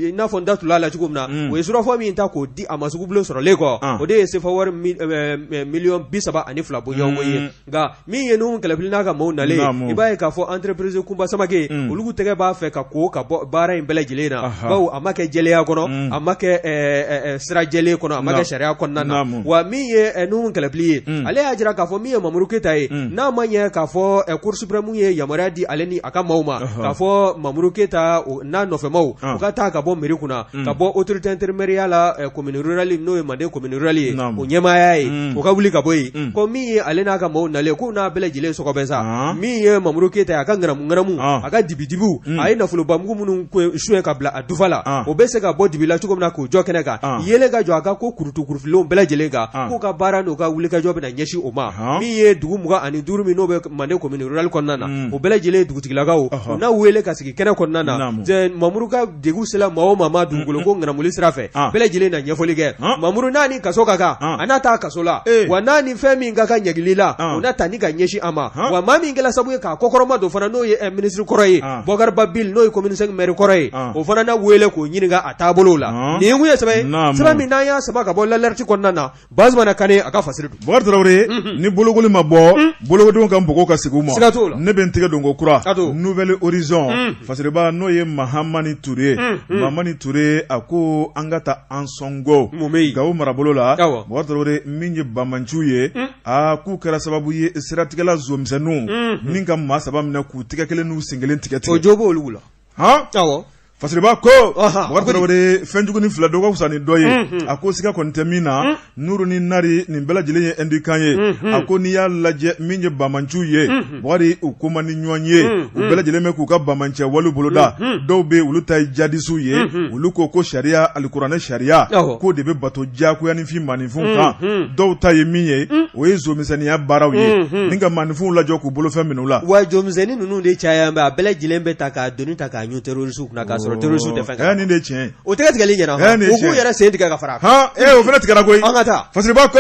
i n'a fɔ n da tula la cogo min na u ye surafɛn min ta k'o di a ma sugubulon sɔrɔlen kɔ o de ye sefa wari miliyɔn 32 bɔɲɔgɔnko ye nka min ye Nuhu Kɛlɛpili n'a ka maaw nalen i b'a ye k'a fɔ entreprise Kunba Samake olu tɛgɛ b'a fɛ ka ko ka bɔ baara in bɛɛ lajɛlen na bawo a ma kɛ jɛlenya kɔnɔ a ma kɛ sira jɛlen kɔnɔ a ma kɛ sariya kɔnɔna na wa min ye Nuhu Kɛlɛpili ye ale y'a jira k'a fɔ min ye Mamuru Keyita ye n'a ma ɲɛ k'a fɔ cour suprême ye yamaruya di ale ni a ka maaw ma k'a fɔ Mamuru Keyita n'a nɔfɛmaw u ka taa ka bɔ mairie kunna ka bɔ autorité intérimaire la commune rurale n'o ye Manden commune rurale ye o ɲɛmaaya ye o ka wuli ka bɔ yen ko min ye ale n'a ka maaw nalen k'u n'a bɛɛ lajɛlen sɔgɔbɛ sa min ye Mamuru Keyita ye a ka ŋanamu ŋanamu a ka dibidibiw a ye nafolobamugu minnu suɲɛ ka bila a dufa la o bɛ se ka bɔ dibi la cogo min na k'o jɔ kɛnɛ kan yeelen ka jɔ a ka ko kurutu kurutulenw bɛɛ lajɛlen kan k'u ka baara n'u ka wulikajɔ bɛna ɲɛsin o ma min ye dugu 25 min n'o bɛ Manden commune rurale kɔnɔna na o bɛɛ lajɛlen dugutigilakaw u na wele ka sigi kɛnɛ kɔnɔna na Mamuru ka degun sera maa o maa ma dugukolo ko ŋanamuli sira fɛ bɛɛ lajɛlen na ɲɛfɔli kɛ Mamuru n'a ni kaso ka kan a n'a taa kaso la wa n'a ni fɛn min ka kan ɲangili la o na ta ni ka ɲɛsin a ma wa maa min kɛra sababu ye k'a kɔkɔrɔma don fana n'o ye minisiri kɔrɔ ye Bɔkari Babil n'o ye commune 5 maire kɔrɔ ye o fana na wele k'o ɲininka a taabolo la nin kun ye sɛbɛn ye sɛbɛn min n'an y'a sama ka bɔ L'Alerte kɔnɔna na Bazumana Kane a ka fasiri don. Bukari Tarawele ni bolokoli ma bɔ bolokodenw ka npogo ka sigi u ma. Siga t'o la. Ne bɛ n tɛgɛ don ko kura. A don. Nouvel Horizon fasiriba n'o ye Mahamani Ture. Mahamani Ture a ko an ka taa Ansɔngo. Mun bɛ yen? Gawo marabolo la. Awɔ. Bukari Tarawele min ye banbaanciw ye. Aa k'u kɛra sababu ye siratigɛla zonmisɛnninw. Ni ka maa saba minɛ k'u tɛgɛ kelen n'u sen kelen tigɛ tigɛ. O jo b'olu la. Han? Awɔ. Fasiriba ko Bukari Tarawele fɛnjugunin fila dɔ ka fisa ni dɔ ye a ko siga kɔni tɛ min na nuru ni nari nin bɛɛ lajɛlen ye indikan ye a ko n'i y'a lajɛ min ye banbaanciw ye Bukari u ko man di ɲɔgɔn ye u bɛɛ lajɛlen bɛ k'u ka banbaanciya wale boloda dɔw bɛ olu ta ye jadisiw ye olu ko ko sariya alikuranɛ sariya k'o de bɛ bato diyagoyanifin maaninfinw kan dɔw ta ye min ye o ye zonmisɛnninya baaraw ye ni ka maaninfinw lajɔ k'u bolofɛn minɛ u la wa zonmisɛnnin ninnu de caya bɛ a bɛɛ lajɛlen bɛ ta k'a doni ta k'a ɲun terroriste kunna k'a sɔrɔ terroriste tɛ fɛn kalama nin de ye tiɲɛ ye o tɛgɛ tigɛli ɲɛna nin ye u k'u yɛrɛ sen tigɛ ka fara a kan han ee o fana tigɛra koyi an ka taa Fasiriba ko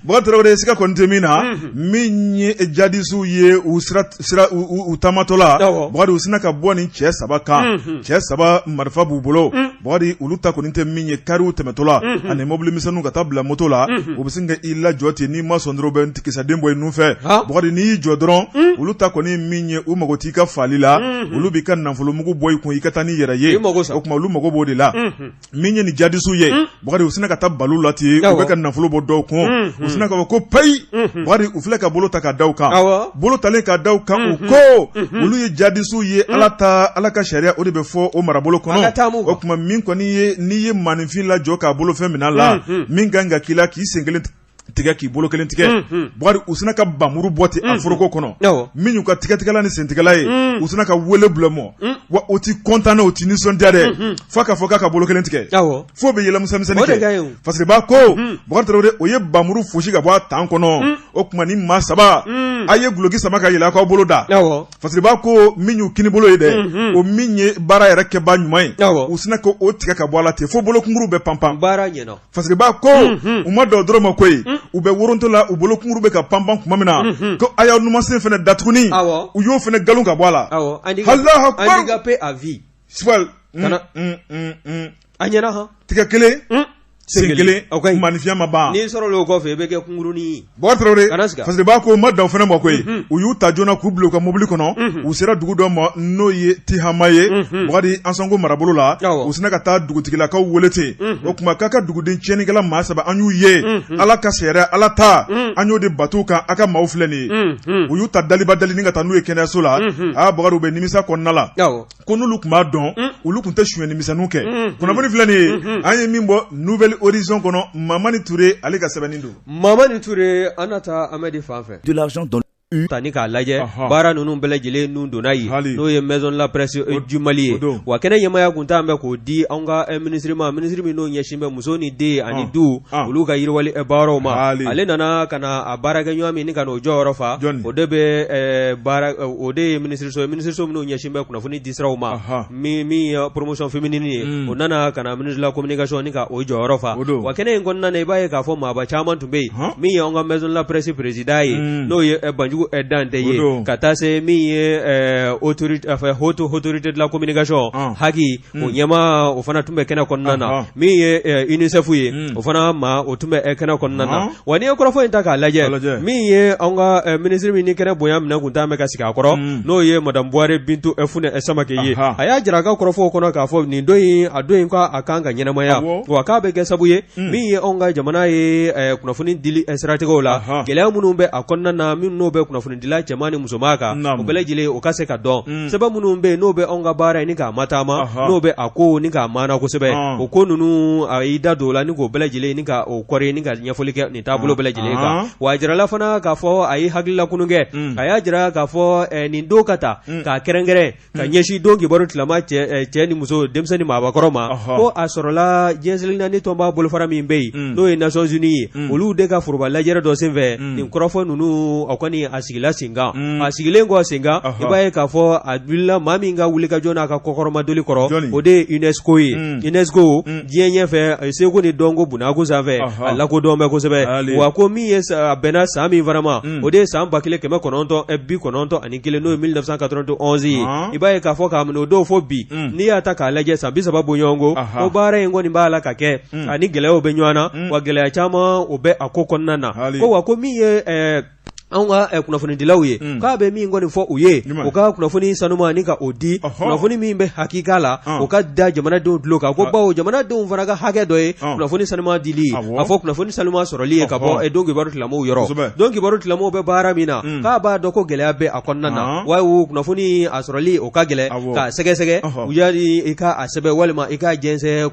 Bukari Tarawele siga kɔni tɛ min na min ye jadisiw ye u sira sira u taamatɔ la Bukari u sinna ka bɔ nin cɛ saba kan cɛ saba marifa b'u bolo Bukari olu ta kɔni tɛ min ye kariw tɛmɛtɔ la ani mobili misɛnninw ka taa bila moto la u bɛ sin ka i lajɔ ten n'i ma sɔn dɔrɔn u bɛ kisɛden bɔ i nun fɛ Bukari n'i y'i jɔ dɔrɔn olu ta kɔni min ye u mago t'i ka faali la olu b'i ka nafolomugu bɔ i kun i ka taa n'i yɛrɛ ye o tuma olu mago b'o de la min ye nin jadisiw ye Bukari u sinna ka taa bali u la ten u bɛ ka nafolo bɔ dɔw kun u sinna k'a fɔ ko payi Bukari u filɛ ka bolo ta ka da u kan bolo talen ka da u kan u ko olu ye jadisiw ye Ala ta Ala ka sariya o de bɛ fɔ o marabolo kɔnɔ o tuma min kɔni ye n'i ye maaninfin lajɔ k'a bolofɛn minɛ a la min kan ka k'i la k'i sen kelen tigɛ k'i bolo kelen tigɛ Bukari u sinna ka bamuru bɔ ten a foroko kɔnɔ min y'u ka tigɛtigɛla ni sentigɛla ye u sinna ka wele bila mɔ wa o ti kɔntanɛ o ti nisɔndiya dɛ f'a k'a fɔ k'a ka bolo kelen tigɛ f'o bɛ yɛlɛ misɛnmisɛnnin kɛ Fasiriba ko Bukari Tarawele o ye bamuru fosi ka bɔ a tan kɔnɔ o tuma ni maa saba a ye duloki sama ka yɛlɛ aw k'aw bolo da Fasiriba ko min y'u kinibolo ye dɛ o min ye baara yɛrɛ kɛba ɲuman ye u sinna k'o tigɛ ka bɔ a la ten fo bolokunkuru bɛ panpan baara ɲɛna Fasiriba ko u ma dan o dɔrɔn ma koyi u bɛ woronto la u bolokunkuru bɛ ka panpan tuma min na ko a y'aw numansen fana da tuguni u y'o fana galon ka bɔ a la Alahu akibaru handicapé à vie a ɲɛna han tigɛ kelen Sen kelen maninfinya ma ban n'i sɔrɔla o kɔfɛ i bɛ kɛ kunkurunin ye Bubakari Tarawele Kana siga. Fasiriba ko ma dan o fana ma koyi u y'u ta joona k'u bila u ka mobili kɔnɔ u sera dugu dɔ ma n'o ye Tihama ye Bukari Ansango marabolo la Awɔ. u sinna ka taa dugutigilakaw wele ten o tuma k'a ka duguden tiɲɛnikɛla maa saba an y'u ye Ala ka sariya Ala ta an y'o de bato kan a ka maaw filɛ nin ye u y'u ta daliba dali ni ka taa n'u ye kɛnɛyaso la aa Bukari u bɛ nimisa kɔnɔna la Awɔ. ko n'olu tun b'a dɔn olu tun tɛ sonyɛni misɛnninw kɛ kunnafoni filɛ nin ye an ye min bɔ Nouvel Horizon kɔnɔ Mamani Ture ale ka sɛbɛnni don Mamani Ture an na taa Amɛdi fan fɛ de l'argent dans ta ni k'a lajɛ baara ninnu bɛɛ lajɛlen nun donna yen n'o ye Maison de la Presse du Mali ye wa kɛnɛ ɲɛmaaya kun t'an bɛ k'o di anw ka minisiri ma minisiri min n'o ɲɛsin bɛ muso ni den ani du olu ka yiriwali baaraw ma ale nana ka na a baarakɛɲɔgɔn min ni ka n'o jɔyɔrɔ fa o de bɛ baara o de ye minisiriso ye minisiriso minnu ɲɛsin bɛ kunnafoni disiraw ma min ye promotion féminine ye o nana ka na ministre de la communication ni ka o jɔyɔrɔ fa wa kɛnɛ in kɔnɔna na i b'a ye k'a fɔ maaba caman tun bɛ yen min ye anw ka maison de la presse président ye n'o ye Banjugu Dante ye ka taa se min ye autorité enfin haute autorité de la communication HAC o ɲɛmaa o fana tun bɛ kɛnɛ kɔnɔna na min ye UNICEF ye o fana maa o tun bɛ kɛnɛ kɔnɔna na wa n'i ye kɔrɔfɔ in ta k'a lajɛ min ye anw ka minisiri min ni kɛnɛ bonya minɛ kun t'an bɛ ka sigi a kɔrɔ n'o ye madame Buware Bintu Funɛ Samakɛ ye a y'a jira a ka kɔrɔfɔw kɔnɔ k'a fɔ nin don in a don in k'a kan ka ɲɛnamaya wa k'a bɛ kɛ sabu ye min ye anw ka jamana ye kunnafoni dili siratigɛw la gɛlɛya minnu bɛ a kɔnɔna na minnu n'o bɛ kunnafonidila cɛman ni musoman kan o bɛɛ lajɛlen o ka se ka dɔn sɛbɛn minnu bɛ yen n'o bɛ anw ka baara in ni k'a mataama n'o bɛ a ko ni k'a maana kosɛbɛ o ko ninnu a y'i da don o la ni k'o bɛɛ lajɛlen ni ka o kɔri ni ka ɲɛfɔli kɛ nin taabolo bɛɛ lajɛlen kan wa a jirala fana k'a fɔ a ye hakililakunu kɛ a y'a jira k'a fɔ nin don ka ta k'a kɛrɛnkɛrɛn ka ɲɛsin don kibaru tilama cɛ ni muso denmisɛn ni maabakɔrɔ ma ko a sɔrɔla diɲɛ seleke naani tɔnba bolofara min bɛ yen n'o ye Nations Unies ye olu de ka foroba lajɛrɛ dɔ senfɛ nin kɔrɔfɔ ninnu a kɔni a sigila sen kan a sigilen kɔ sen kan i b'a ye k'a fɔ a wulila maa min ka wulikajɔ n'a ka kɔkɔrɔmadoli kɔrɔ o de ye UNESCO ye UNESCO diɲɛ ɲɛfɛ seko ni dɔnko bunakun sanfɛ a lakodɔn bɛ kosɛbɛ wa ko min ye a bɛnna san min fana ma o de ye san 1991 n'o ye 1991 ye i b'a ye k'a fɔ k'a minɛ o don fo bi n'i y'a ta k'a lajɛ san 30 bɔɲɔgɔnko ko baara in kɔni b'a la ka kɛ ani gɛlɛyaw bɛ ɲɔgɔn na wa gɛlɛya caman o bɛ a ko kɔnɔna na ko wa ko min ye anw ka kunnafonidilaw ye k'a bɛ min kɔni fɔ u ye u ka kunnafoni sanuma ni ka o di kunnafoni min bɛ hakika la o ka da jamanadenw tulo kan ko bawo jamanadenw fana ka hakɛ dɔ ye kunnafoni sanuma dili ye a fɔ kunnafoni sanuma sɔrɔli ye ka bɔ don kibaru tilamaw yɔrɔ don kibaru tilamaw bɛ baara min na k'a b'a dɔn ko gɛlɛya bɛ a kɔnɔna na wa kunnafoni a sɔrɔli o ka gɛlɛn k'a sɛgɛsɛgɛ u yani i ka a sɛbɛn walima i k'a jɛnsɛn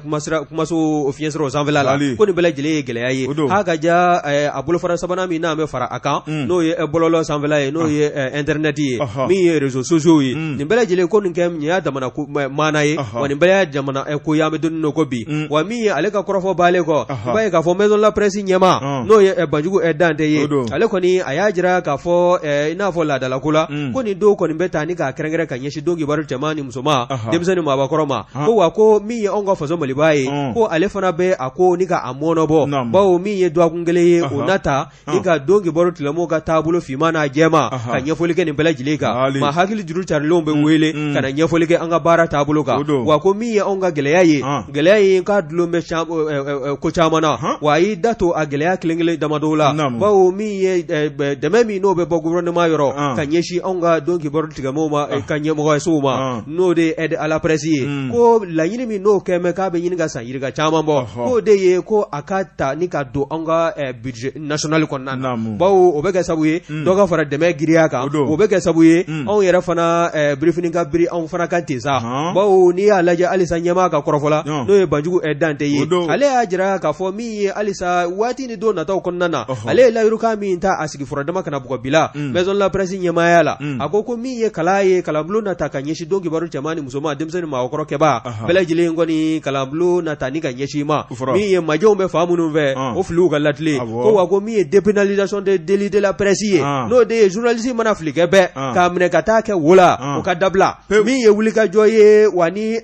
kumaso fiɲɛsiraw sanfɛla la ko nin bɛɛ lajɛlen ye gɛlɛya ye k'a ka ja a bolofara sabanan min n'a bɛ fara a kan n'o ye bɔlɔlɔ sanfɛla ye n'o ye internet ye min ye réseaux sociaux ye nin bɛɛ lajɛlen ko nin kɛ nin y'a damana maana ye wa nin bɛɛ y'a jamana ko ye an bɛ don min na ko bi wa min ye ale ka kɔrɔfɔ baalen kɔ i b'a ye k'a fɔ maison de la presse ɲɛmaa n'o ye Banjugu Dante ye ale kɔni a y'a jira k'a fɔ i n'a fɔ laadalako la ko nin don kɔni bɛ ta ni k'a kɛrɛnkɛrɛn ka ɲɛsin don kibaru cɛman ni musoman denmisɛn ni maabakɔrɔ ma ko wa ko min ye anw ka faso Maliba ye ko ale fana bɛ a ko ni ka a mɔɔnɔbɔ bawo min ye dɔgɔkun kelen ye o na ta i ka don kibaru tilamaw ka taabolo finman n'a jɛman ka ɲɛfɔli kɛ nin bɛɛ lajɛlen kan maa hakili juru carilenw bɛ wele ka na ɲɛfɔli kɛ an ka baara taabolo kan wa ko min ye anw ka gɛlɛya ye gɛlɛya ye k'a dulon bɛ ko caman na wa a y'i da to a gɛlɛya kelen kelen damadɔw la bawo min ye dɛmɛ min n'o bɛ bɔ gouvernement yɔrɔ ka ɲɛsin anw ka don kibaru tigɛmɔgɔw ma ka ɲɛmɔgɔsow ma n'o de ye aide à la presse ye ko laɲini min n'o kɛlen bɛ k'a bɛ ɲini ka san yirika caman bɔ k'o de ye ko a ka ta ni ka don anw ka budget national kɔnɔna na bawo o bɛ kɛ sabu ye dɔ ka fara dɛmɛ giriya kan o bɛ kɛ sabu ye anw yɛrɛ fana birifini ka biri anw fana kan ten sa bawo n'i y'a lajɛ halisa ɲɛmaa ka kɔrɔfɔ la n'o ye Banjugu Dante ye ale y'a jira k'a fɔ min ye halisa waati ni don nataw kɔnɔna na ale ye layirukan min ta a sigi furadama kana bugɔ bila maison de la presse ɲɛmaaya la a ko ko min ye kalan ye kalanbulon na ta ka ɲɛsin don kibaru cɛman ni musoman denmisɛn ni maakɔrɔ kɛbaa bɛɛ lajɛlen kɔni kalanbulon na ta ni ka ɲɛsin ma min ye majɛw bɛ fan minnu fɛ o filiw ka latilen ko wa ko min ye dépénalisation des délits de la presse presse ye, n'o de ye journaliste mana fili kɛ bɛɛ k'a minɛ ka taa kɛ wo la, o ka dabila. Min ye wulikajɔ ye wa ni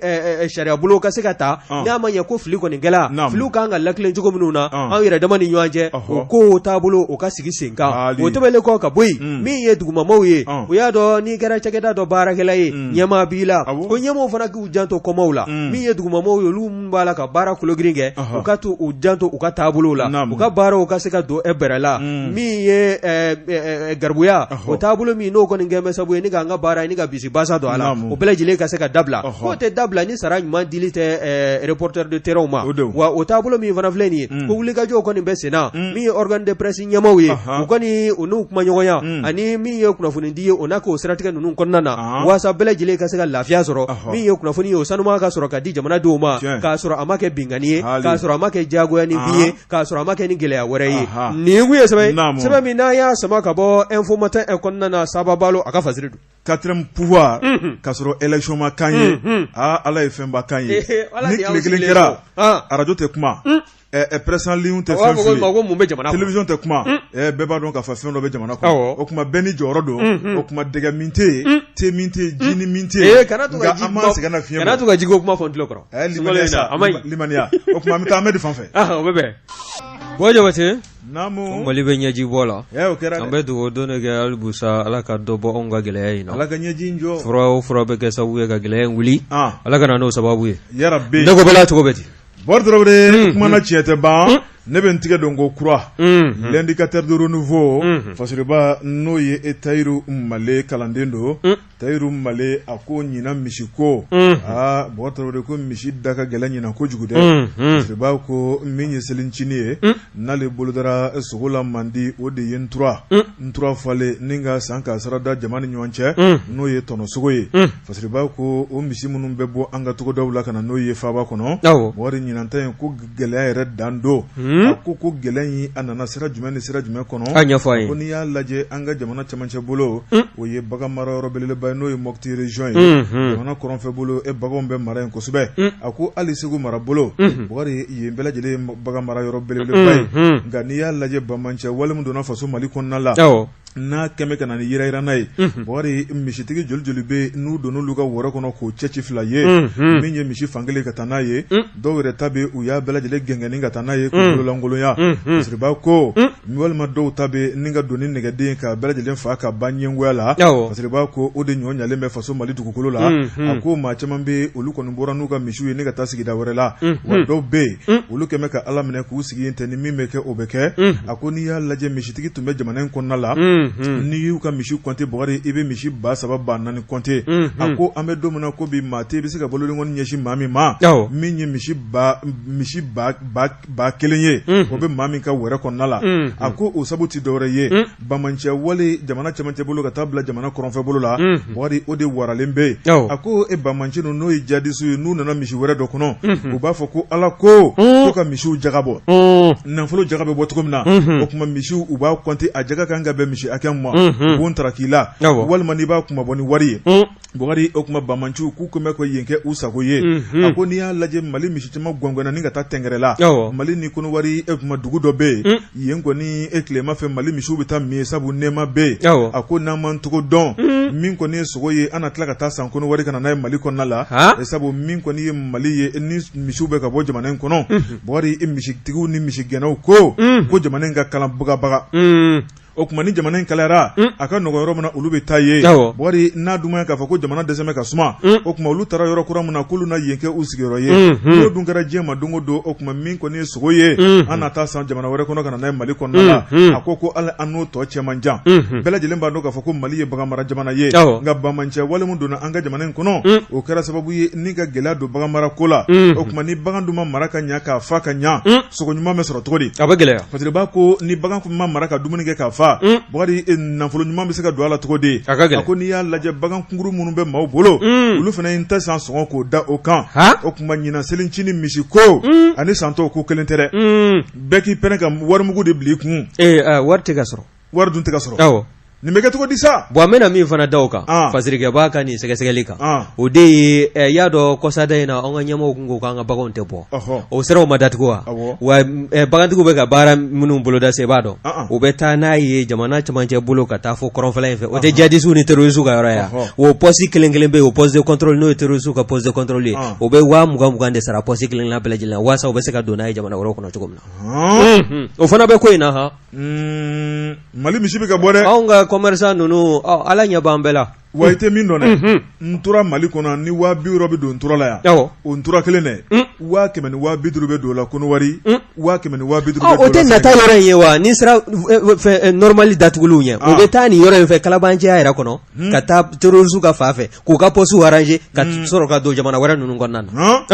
sariya bolo ka se ka ta, n'a ma ɲɛ ko fili kɔni kɛla, filiw kan ka latilen cogo minnu na anw yɛrɛ dama ni ɲɔgɔn cɛ, o ko taabolo o ka sigi sen kan. O tɛmɛnen kɔ ka bɔ yen, min ye dugumamɔgɔw ye, u y'a dɔn n'i kɛra cakɛda dɔ baarakɛla ye, ɲɛmaa b'i la, ko ɲɛmaaw fana k'u janto kɔmaw la. Min ye dugumamɔgɔw ye, olu minnu b'a la ka baara kologirin kɛ, u ka to u janto u ka taabolo la, u ka baaraw ka se ka don e bɛrɛ la. Min ye garibuya o taabolo min n'o kɔni kɛlen bɛ sababu ye ni k'an ka baara ni ka bisi basa don a la, o bɛɛ lajɛlen ka se ka dabila. K'o tɛ dabila ni sara ɲuman dili tɛ reporter de terrain ma. Wa o taabolo min fana filɛ nin ye, ko wulikajɔw kɔni bɛ sen na. Min ye organe de presse ɲɛmaaw ye, u kɔni u n'u kumaɲɔgɔnya, ani min ye kunnafonidi ye, o n'a k'o siratigɛ ninnu kɔnɔna na, waasa bɛɛ lajɛlen ka se ka lafiya sɔrɔ. Min ye kunnafoni ye, o sanuma ka sɔrɔ ka di jamanadenw ma, k'a sɔrɔ a ma kɛ binkanni ye, k'a sɔrɔ a ma kɛ diyagoya ni bin ye, k'a sɔrɔ a ma kɛ ni gɛlɛya wɛrɛ ye. Nin kun ye sɛbɛn sɛbɛn min n'an y'a sama ka bɔ Info Matin kɔnɔna na, Saba Balo a ka fasiri don. Quatrième pouvoir, k'a sɔrɔ élection ma k'an ye, aa, Ala ye fɛnba k'an ye. Ni tile kelen kɛra, arajo tɛ kuma, presse en ligne tɛ fɛn f'i ye, ko mun bɛ jamana kɔnɔ, télévision tɛ kuma, bɛɛ b'a dɔn k'a fɔ fɛn dɔ bɛ jamana kɔnɔ. O tuma bɛɛ n'i jɔyɔrɔ don. O tuma dɛgɛ min tɛ yen, te min tɛ yen, jini min tɛ yen, kana to ka an m'an sɛgɛn nafiɲɛ, kana to ka jiko kuma fɔ n tulo kɔrɔ. Limaniya sa, limaniya. O tuma an bɛ taa Amɛdi fan fɛ. O bɛ bɛn. Buwa Jabate, Mali bɛ ɲɛji bɔ la. An bɛ dugawu don de kɛ halibusa, Ala ka dɔ bɔ anw ka gɛlɛya in na. Ala ka ɲɛji in jɔ. Fura o fura bɛ kɛ sababu ye ka gɛlɛya in wuli, Ala ka na n'o sababu ye. Yarabi. Ne ko Bala, cogo bɛ di? Bɔkari Tarawele, kuma na tiɲɛ tɛ ban. Ne bɛ n tigɛ don ko kura L'Indicateur du Renouveau, fasiriba n'o ye Tayiru Male kalanden don. Tayiru Male a ko ɲinan misi ko, aa, Bɔkari Tarawele, ko misi da ka gɛlɛn ɲinan kojugu dɛ. Fasiriba ko min ye selincinin ye, n'ale bolodara sogo la mandi, o de ye ntura ntura falen ni ka san ka sara da jama ni ɲɔgɔn cɛ, n'o ye tɔnɔsogo ye. Fasiriba ko o misi minnu bɛ bɔ an ka togodaw la ka na n'o ye faaba kɔnɔ, Bɔkari, ɲinan ta in ko gɛlɛya yɛrɛ dan don. A ko ko gɛlɛya in a nana sira jumɛn ni sira jumɛn kɔnɔ? A ɲɛfɔ an ye. Ko n'i y'a lajɛ an ka jamana cɛmancɛ bolo, o ye bagan mara yɔrɔ belebeleba ye, n'o ye Mopti région ye. Jamana kɔrɔnfɛ bolo, e baganw bɛ mara yen kosɛbɛ. A ko hali Segu mara bolo, Bɔkari, yen bɛɛ lajɛlen ye bagan mara yɔrɔ belebeleba ye. Nka n'i y'a lajɛ banbaanciya wale min donna faso Mali kɔnɔna la, n'a kɛmɛ ka na ni yirayirana ye, Bɔkari, misitigi joli joli bɛ yen n'u donn'olu ka wɛrɛ kɔnɔ k'o cɛ ci fila ye, min ye misi fankelen ka taa n'a ye, dɔw yɛrɛ ta bɛ u y'a bɛɛ lajɛlen gɛngɛnni ka taa n'a ye k'u bololankolonya. Fasiriba ko walima dɔw ta bɛ ni ka don ni nɛgɛden k'a bɛɛ lajɛlen fa ka ban ɲɛngoya la. Fasiriba ko o de ɲɔ ɲalen bɛ faso Mali dugukolo la. A ko maa caman bɛ olu kɔni bɔra n'u ka misiw ye ni ka taa sigida wɛrɛ la, wa dɔw bɛ yen olu kɛmɛ ka Ala minɛ k'u sigi yen tɛ, ni min bɛ kɛ o bɛ kɛ. A ko n'i y'a lajɛ misitigi tun bɛ jamana in kɔnɔna la, n'i y'u ka misi kɔnte, Bɔkari, i bɛ misi 3000 4000 kɔnte. A ko an bɛ don min na ko bi, maa tɛ i bɛ se ka bolodenkɔni ɲɛsin maa min ma, min ye misi 1000 ye, o bɛ maa min ka wɛrɛ kɔnɔna la. A ko o sabu tɛ dɔwɛrɛ ye, banbaanciya wale jamana cɛmancɛ bolo ka taa bila jamana kɔrɔnfɛ bolo la, Bɔkari, o de waralen bɛ yen. A ko e banbaanci ninnu, n'o ye jadisiw ye, n'u nana misi wɛrɛ dɔ kɔnɔ, u b'a fɔ ko Ala ko ka misiw jaga bɔ, nafolo jaga bɛ bɔ cogo min na. O tuma misiw u b'a kɔnte, a jaga kan ka bɛn misi hakɛ ma, u b'o tara k'i la, walima n'i b'a kunmabɔ ni wari ye, Bɔkari. O tuma banbaanciw k'u kɛmɛ ko yen kɛ u sago ye. A ko n'i y'a lajɛ Mali misi caman gɔngɔnna ni ka taa tɛngɛrɛla Mali ni Kɔnɔwari, e tuma dugu dɔ bɛ yen, yen kɔni e tilema fɛ Mali misiw bɛ taa min, sabu nɛɛma bɛ yen. A ko n'an m'an cogo dɔn, min kɔni ye sogo ye, an na tila ka taa san Kɔnɔwari ka na n'a ye Mali kɔnɔna la, sabu min kɔni ye Mali ye, ni misiw bɛ ka bɔ jamana in kɔnɔ, Bɔkari, misitigiw ni misigɛnnaw ko ko jamana in ka kalan bagabaga. O tuma ni jamana in kalayara, a ka nɔgɔ yɔrɔ min na, olu bɛ taa yen, Bɔkari. N'a dun ma k'a fɔ ko jamana dɛsɛ bɛ ka suma, o tuma olu taara yɔrɔ kura min na, k'olu na yen kɛ u sigiyɔrɔ ye. N'o dun kɛra diɲɛ ma don o don, o tuma min kɔni ye sogo ye, an na taa san jamana wɛrɛ kɔnɔ ka na n'a ye Mali kɔnɔna la. A ko ko hali an n'o tɔ cɛ man jan. Bɛɛ lajɛlen b'a dɔn k'a fɔ ko Mali ye baganmara jamana ye, nka banbaanciya wale min donna an ka jamana in kɔnɔ, o kɛra sababu ye ni ka gɛlɛya don baganmara ko la. O tuma ni bagan dun ma mara ka ɲɛ k'a fa ka ɲɛ, sogo ɲuman bɛ sɔrɔ cogo di? A bɛ gɛlɛya. Fasiriba ko ni bagan kun ma mara ka dumuni kɛ k'a fa, Bɔkari, nafolo ɲuman bɛ se ka don a la cogo di? A ka gɛlɛn. A ko n'i y'a lajɛ bagan kunkuru minnu bɛ maaw bolo, olu fana ye n tɛ san sɔngɔ k'o da o kan. O tuma ɲinan selincinin misi ko ani san tɔw ko kelen tɛ dɛ. Bɛɛ k'i pɛrɛn ka warimugu de bila i kun. Ee, wari tɛ ka sɔrɔ. Wari dun tɛ ka sɔrɔ. Awɔ. Nin bɛ kɛ cogo di sa bon an bɛna min fana da o kan fasirikɛbaa ka nin sɛgɛsɛgɛli kan o de ye y'a dɔn kɔsada in na an ka ɲɛmɔgɔw kun ko k'an ka baganw tɛ bɔ o siraw ma datugu wa wa bagantigiw bɛ ka baara minnu boloda se i b'a dɔn u bɛ taa n'a ye jamana camancɛ bolo ka taa fo kɔrɔnfɛla in fɛ o tɛ jihadisiw ni terrorisiw ka yɔrɔ ye o poste kelen kelen bɛ yen o poste de contrôle n'o ye terrorisiw ka poste de contrôle ye o bɛ 20,000 20 de sara poste kelen kelen bɛɛ lajɛlen na walasa u bɛ se ka don n'a ye jamana wɛrɛw kɔnɔ cogo min na o fana bɛ ko in na han Mali misi bɛ ka bɔ dɛ anw ka commerçant ninnu ala ɲɛ b'an bɛɛ la wa i tɛ min dɔn dɛ ntura Mali kɔnɔ ni 60 000 bɛ don ntura la yan o ntura kelen dɛ 100 000 ni 250 bɛ don o la Kɔnɔwari 100 000 ni 250 bɛ o tɛ nata yɔrɔ in ye wa ni sira normale datuguliw ɲɛ o bɛ taa nin yɔrɔ in fɛ kalabanciya yɛrɛ kɔnɔ ka taa terroriste ka fan fɛ k'u ka poste arranger ka sɔrɔ ka don jamana wɛrɛ ninnu kɔnɔna na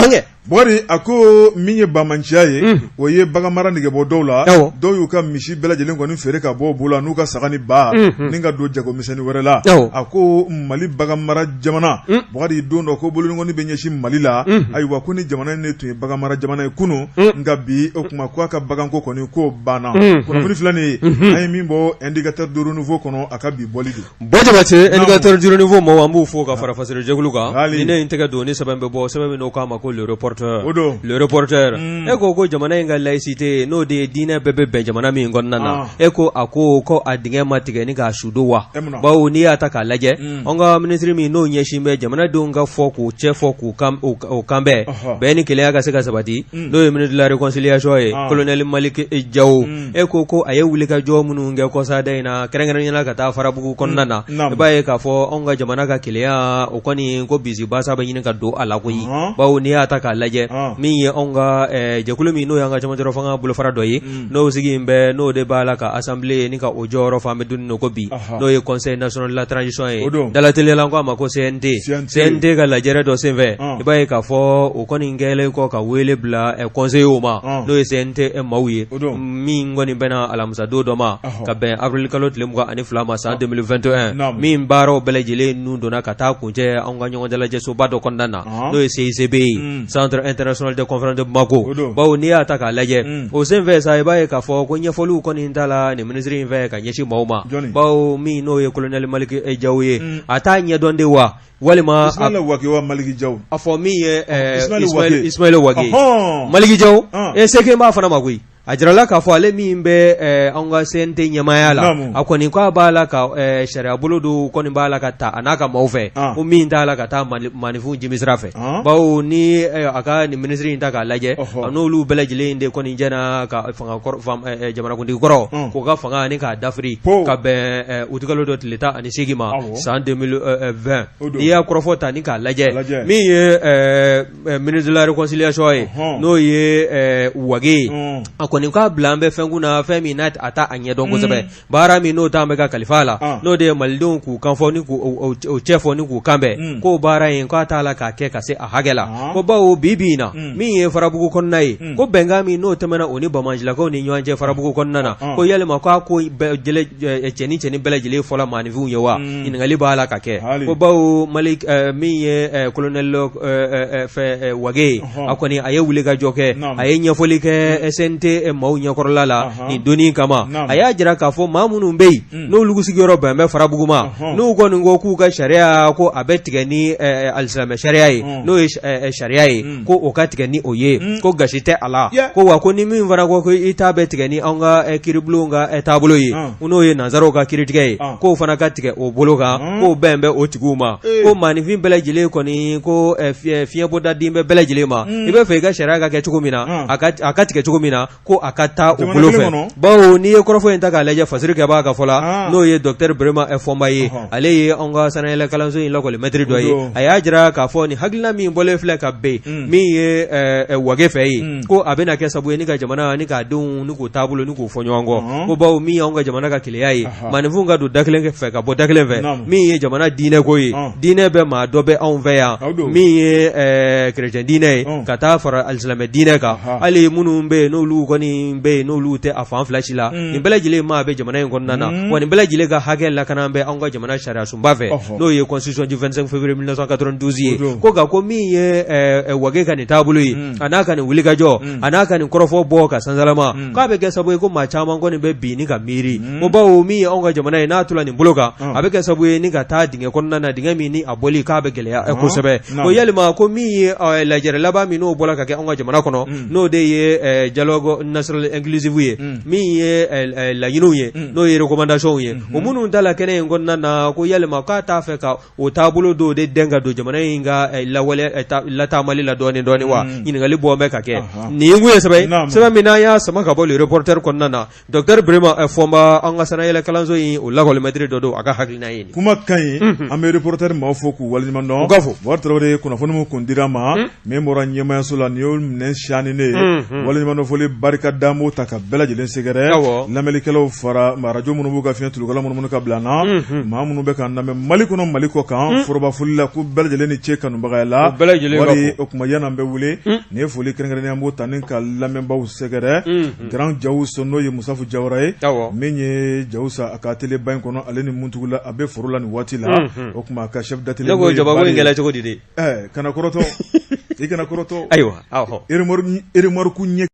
Bukari a ko min ye banbaanciya ye o ye baganmara nege bɔ dɔw la dɔw y'u ka misi bɛɛ lajɛlen kɔni feere ka bɔ bolo la n'u ka saga ni ba ni ka don jagomisɛnnin wɛrɛ la a ko Mali baganmara jamana Bukari don dɔ ko bolonkɔni bɛ ɲɛsin Mali la ayiwa ko ni jamana in de tun ye baganmara jamana ye kunun nka bi o tuma ko a ka baganko kɔni ko banna kunnafoni filɛ nin ye an ye min bɔ Indicateur du Renouveau kɔnɔ a ka bi bɔli don Bon Jabate Indicateur du Renouveau maaw an b'u fo ka fara fasiri jɛkulu kan ni ne ye n tɛgɛ don ni sɛbɛn bɛ bɔ sɛbɛn min n'o k'a ma ko Le Reporter o don Le Reporter e ko ko jamana in ka laïcité n'o de ye diinɛ bɛɛ bɛ bɛn jamana min kɔnɔna na e ko a ko ko a dingɛ ma tigɛ ni k'a su don wa bawo n'i y'a ta k'a lajɛ an ka minisiri min n'o ɲɛsin bɛ jamanadenw ka fɔ k'u cɛ fɔ k'u kan bɛn bɛn ni kelenya ka se ka sabati n'o ye ministre de la réconciliation ye colonel Malick Diaw e ko ko a ye wulikajɔ minnu kɛ kɔsada in na kɛrɛnkɛrɛnnenya la ka taa farabugu kɔnɔna na i b'a ye k'a fɔ anw ka jamana ka kelenya o kɔni ko bisibasa bɛ ɲini ka don a la koyi bawo n'i y'a ta k'a lajɛ min ye anw ka jɛkulu min n'o y'an ka cɛmancɛ fanga bolofara dɔ ye n'o sigi in bɛ n'o de b'a la ka assemblée ni ka o jɔyɔrɔ fa an bɛ don min na ko bi n'o ye conseil national de la transition ye dalateliya la an ko a ma ko CNT CNT ka lajɛrɛ dɔ senfɛ i b'a ye k'a fɔ o kɔni kɛlen kɔ ka wele bila conseillers ma n'o ye CNT maaw ye min kɔni bɛnna alamisa don dɔ ma ka bɛn avril kalo tile 22 ma san 2021 min baaraw bɛɛ lajɛlen nun donna ka taa kuncɛ anw ka ɲɔgɔn dalajɛsoba dɔ kɔnɔna na n'o ye CICB ye Centre international de conférence de Bamako bawo n'i y'a ta k'a lajɛ o senfɛ sa i b'a ye k'a fɔ ko ɲɛfɔliw kɔni t'a la nin minisiri in fɛ ka ɲɛsin maaw ma bawo min n'o ye colonel Malick Diaw ye a t'a ɲɛdɔn de wa walima Ismaël Wagué wa Malick Diaw a fɔ min ye Ismaël Wagué Malick Diaw e seke b'a fana ma koyi a jirala k'a fɔ ale min bɛ an ka CNT ɲɛmaaya la a kɔni k'a b'a la ka sariya bolo dɔw kɔni b'a la ka ta a n'a ka maaw fɛ ko min t'a la ka taa maaninfin jimi sira fɛ bawo ni a ka nin minisiri in ta k'a lajɛ a n'olu bɛɛ lajɛlen de kɔni jɛna ka jamanakuntigi kɔrɔ k'o ka fanga ni k'a dafiri ka bɛn utikalo dɔ tile 18 ma san 2020 n'i y'a kɔrɔfɔ ta ni k'a lajɛ min ye ministre de la réconciliation ye n'o ye Wagué ye a kɔni k'a bila an bɛ fɛn kun na fɛn min n'a a t'a ɲɛdɔn kosɛbɛ baara min n'o t'an bɛ ka kalifa a la n'o de ye malidenw k'u kan fɔ ni k'u cɛ fɔ ni k'u kan bɛn k'o baara in k'a t'a la k'a kɛ ka se a hakɛ la ko bawo bi bi in na min ye farabugu kɔnɔna ye ko bɛnkan min n'o tɛmɛna o ni banbaancilakaw ni ɲɔgɔn cɛ farabugu kɔnɔna na ko yalima k'a ko cɛni cɛni bɛɛ lajɛlen fɔla maaninfinw ye wa ɲininkali b'a la ka kɛ ko bawo mali min ye colonel fɛ Wagué ye a kɔni a ye wulikajɔ kɛ a ye ɲɛfɔli kɛ CNT maaw ɲɛkɔrɔla la nin doni kama a y'a jira k'a fɔ maa minnu bɛ yen n'olu sigiyɔrɔ bɛn bɛ farabugu ma n'u kɔni ko k'u ka sariya ko a bɛ tigɛ ni alisilamɛ sariya ye n'o ye sariya ye ko o ka tigɛ ni o ye ko gasi tɛ a la ko wa ko ni min fana ko ko i ta bɛ tigɛ ni anw ka kiiribulon ka taabolo ye n'o ye nansaraw ka kiiritigɛ ye k'o fana ka tigɛ o bolo kan k'o bɛn bɛ o tigiw ma ko maaninfin bɛɛ lajɛlen kɔni ko fiɲɛbɔda den bɛ bɛɛ lajɛlen ma i b'a fɛ i ka sariya ka kɛ cogo min na a ka tigɛ cogo min na ko a ka taa o bolo fɛ bawo n'i ye kɔrɔfɔ in ta k'a lajɛ fasirikɛbaa ka fɔ la n'o ye docteur Birima Fɔnba ye ale ye anw ka sanayɛlɛ kalanso in lakɔli mɛtiri dɔ ye a y'a jira k'a fɔ nin hakilina min bɔlen filɛ ka ben min ye Wagué fɛ yen ko a bɛna kɛ sabu ye ni ka jamana ni k'a denw ni k'u taabolo ni k'u fɔ ɲɔgɔn kɔ ko bawo min y'anw ka jamana ka kelenya ye maaninfinw ka don da kelen fɛ ka bɔ da kelen fɛ min ye jamana diinɛ ko ye diinɛ bɛɛ maa dɔ bɛ anw fɛ yan min ye kerecɛn diinɛ ye ka taa fara alisilamɛ diinɛ kan hali minnu bɛ yen n'olu kɔni kɔni bɛ yen n'olu tɛ a fan fila si la, nin bɛɛ lajɛlen maa bɛ jamana in kɔnɔna na, wa nin bɛɛ lajɛlen ka hakɛ lakana bɛ anw ka jamana sariyasunba fɛ, n'o ye constitution du 25 février 1992 ye. Ko nka ko min ye Wage ka nin taabolo ye, a n'a ka nin wulikajɔ, a n'a ka nin kɔrɔfɔ bɔ ka sansalama, k'a bɛ kɛ sababu ye ko maa caman kɔni bɛ bin ni ka miiri ko bawo min ye anw ka jamana ye, n'a tola nin bolo kan, a bɛ kɛ sababu ye ni ka taa dingɛ kɔnɔna na, dingɛ min ni a bɔli k'a bɛ gɛlɛya kosɛbɛ. Ko yalima ko min ye lajɛrɛ laban min n'o bɔra ka kɛ anw ka jamana kɔnɔ, n'o de ye dialogue national inclusif ye, min ye laɲiniw ye, n'o ye recommandations ye, o minnu tala kɛnɛ in kɔnɔna na, ko yalima k'a t'a fɛ ka o taabolo dɔw de dɛn ka don jamana in ka lawale lataamali la dɔɔnin dɔɔnin wa? Ɲininkali bɔ bɛ ka kɛ. Nin kun ye sɛbɛn sɛbɛn min n'an y'a sama ka bɔ Le Reporter kɔnɔna na. Docteur Birima Fɔnba, an ka sanayɛlɛ kalanso in o lakɔlimɛtiri dɔ don, a ka hakilina ye nin. Kuma ka ɲi. An bɛ Reporter maaw fo k'u waleɲuman dɔn. U ka fo. Bubakari Tarawele, kunnafoni min kun dira an ma, min bɔra ɲɛmaayaso la, nin y'o minɛ siyani ne ye. Waleɲumandɔn foli barika da, an b'o ta ka bɛɛ lajɛlen sɛgɛrɛ. Lamɛnnikɛlaw fara arajo minnu b'u ka fiɲɛ tulukala munumunu ka bila an na, maa minnu bɛ k'an lamɛn Mali kɔnɔ, Mali kɔ kan, foroba foli la ko bɛɛ lajɛlen ni ce kanubagaya la. U bɛɛ lajɛlen ka fo. O tuma yan'an bɛ wuli, nin ye foli kɛrɛnkɛrɛnnen an b'o ta ni ka lamɛnbaaw sɛgɛrɛ. Grand Jawuso, n'o ye Musafu Jawara ye, min ye Jawusa a ka atelier ba in kɔnɔ, ale ni Muntugula, a bɛ foro la nin waati la. O tuma a ka chef d'atelier. Ne ko jabako in kɛra cogo di de? Kana kɔrɔtɔ, i kana kɔrɔtɔ. Ayiwa. Remorque ɲɛ.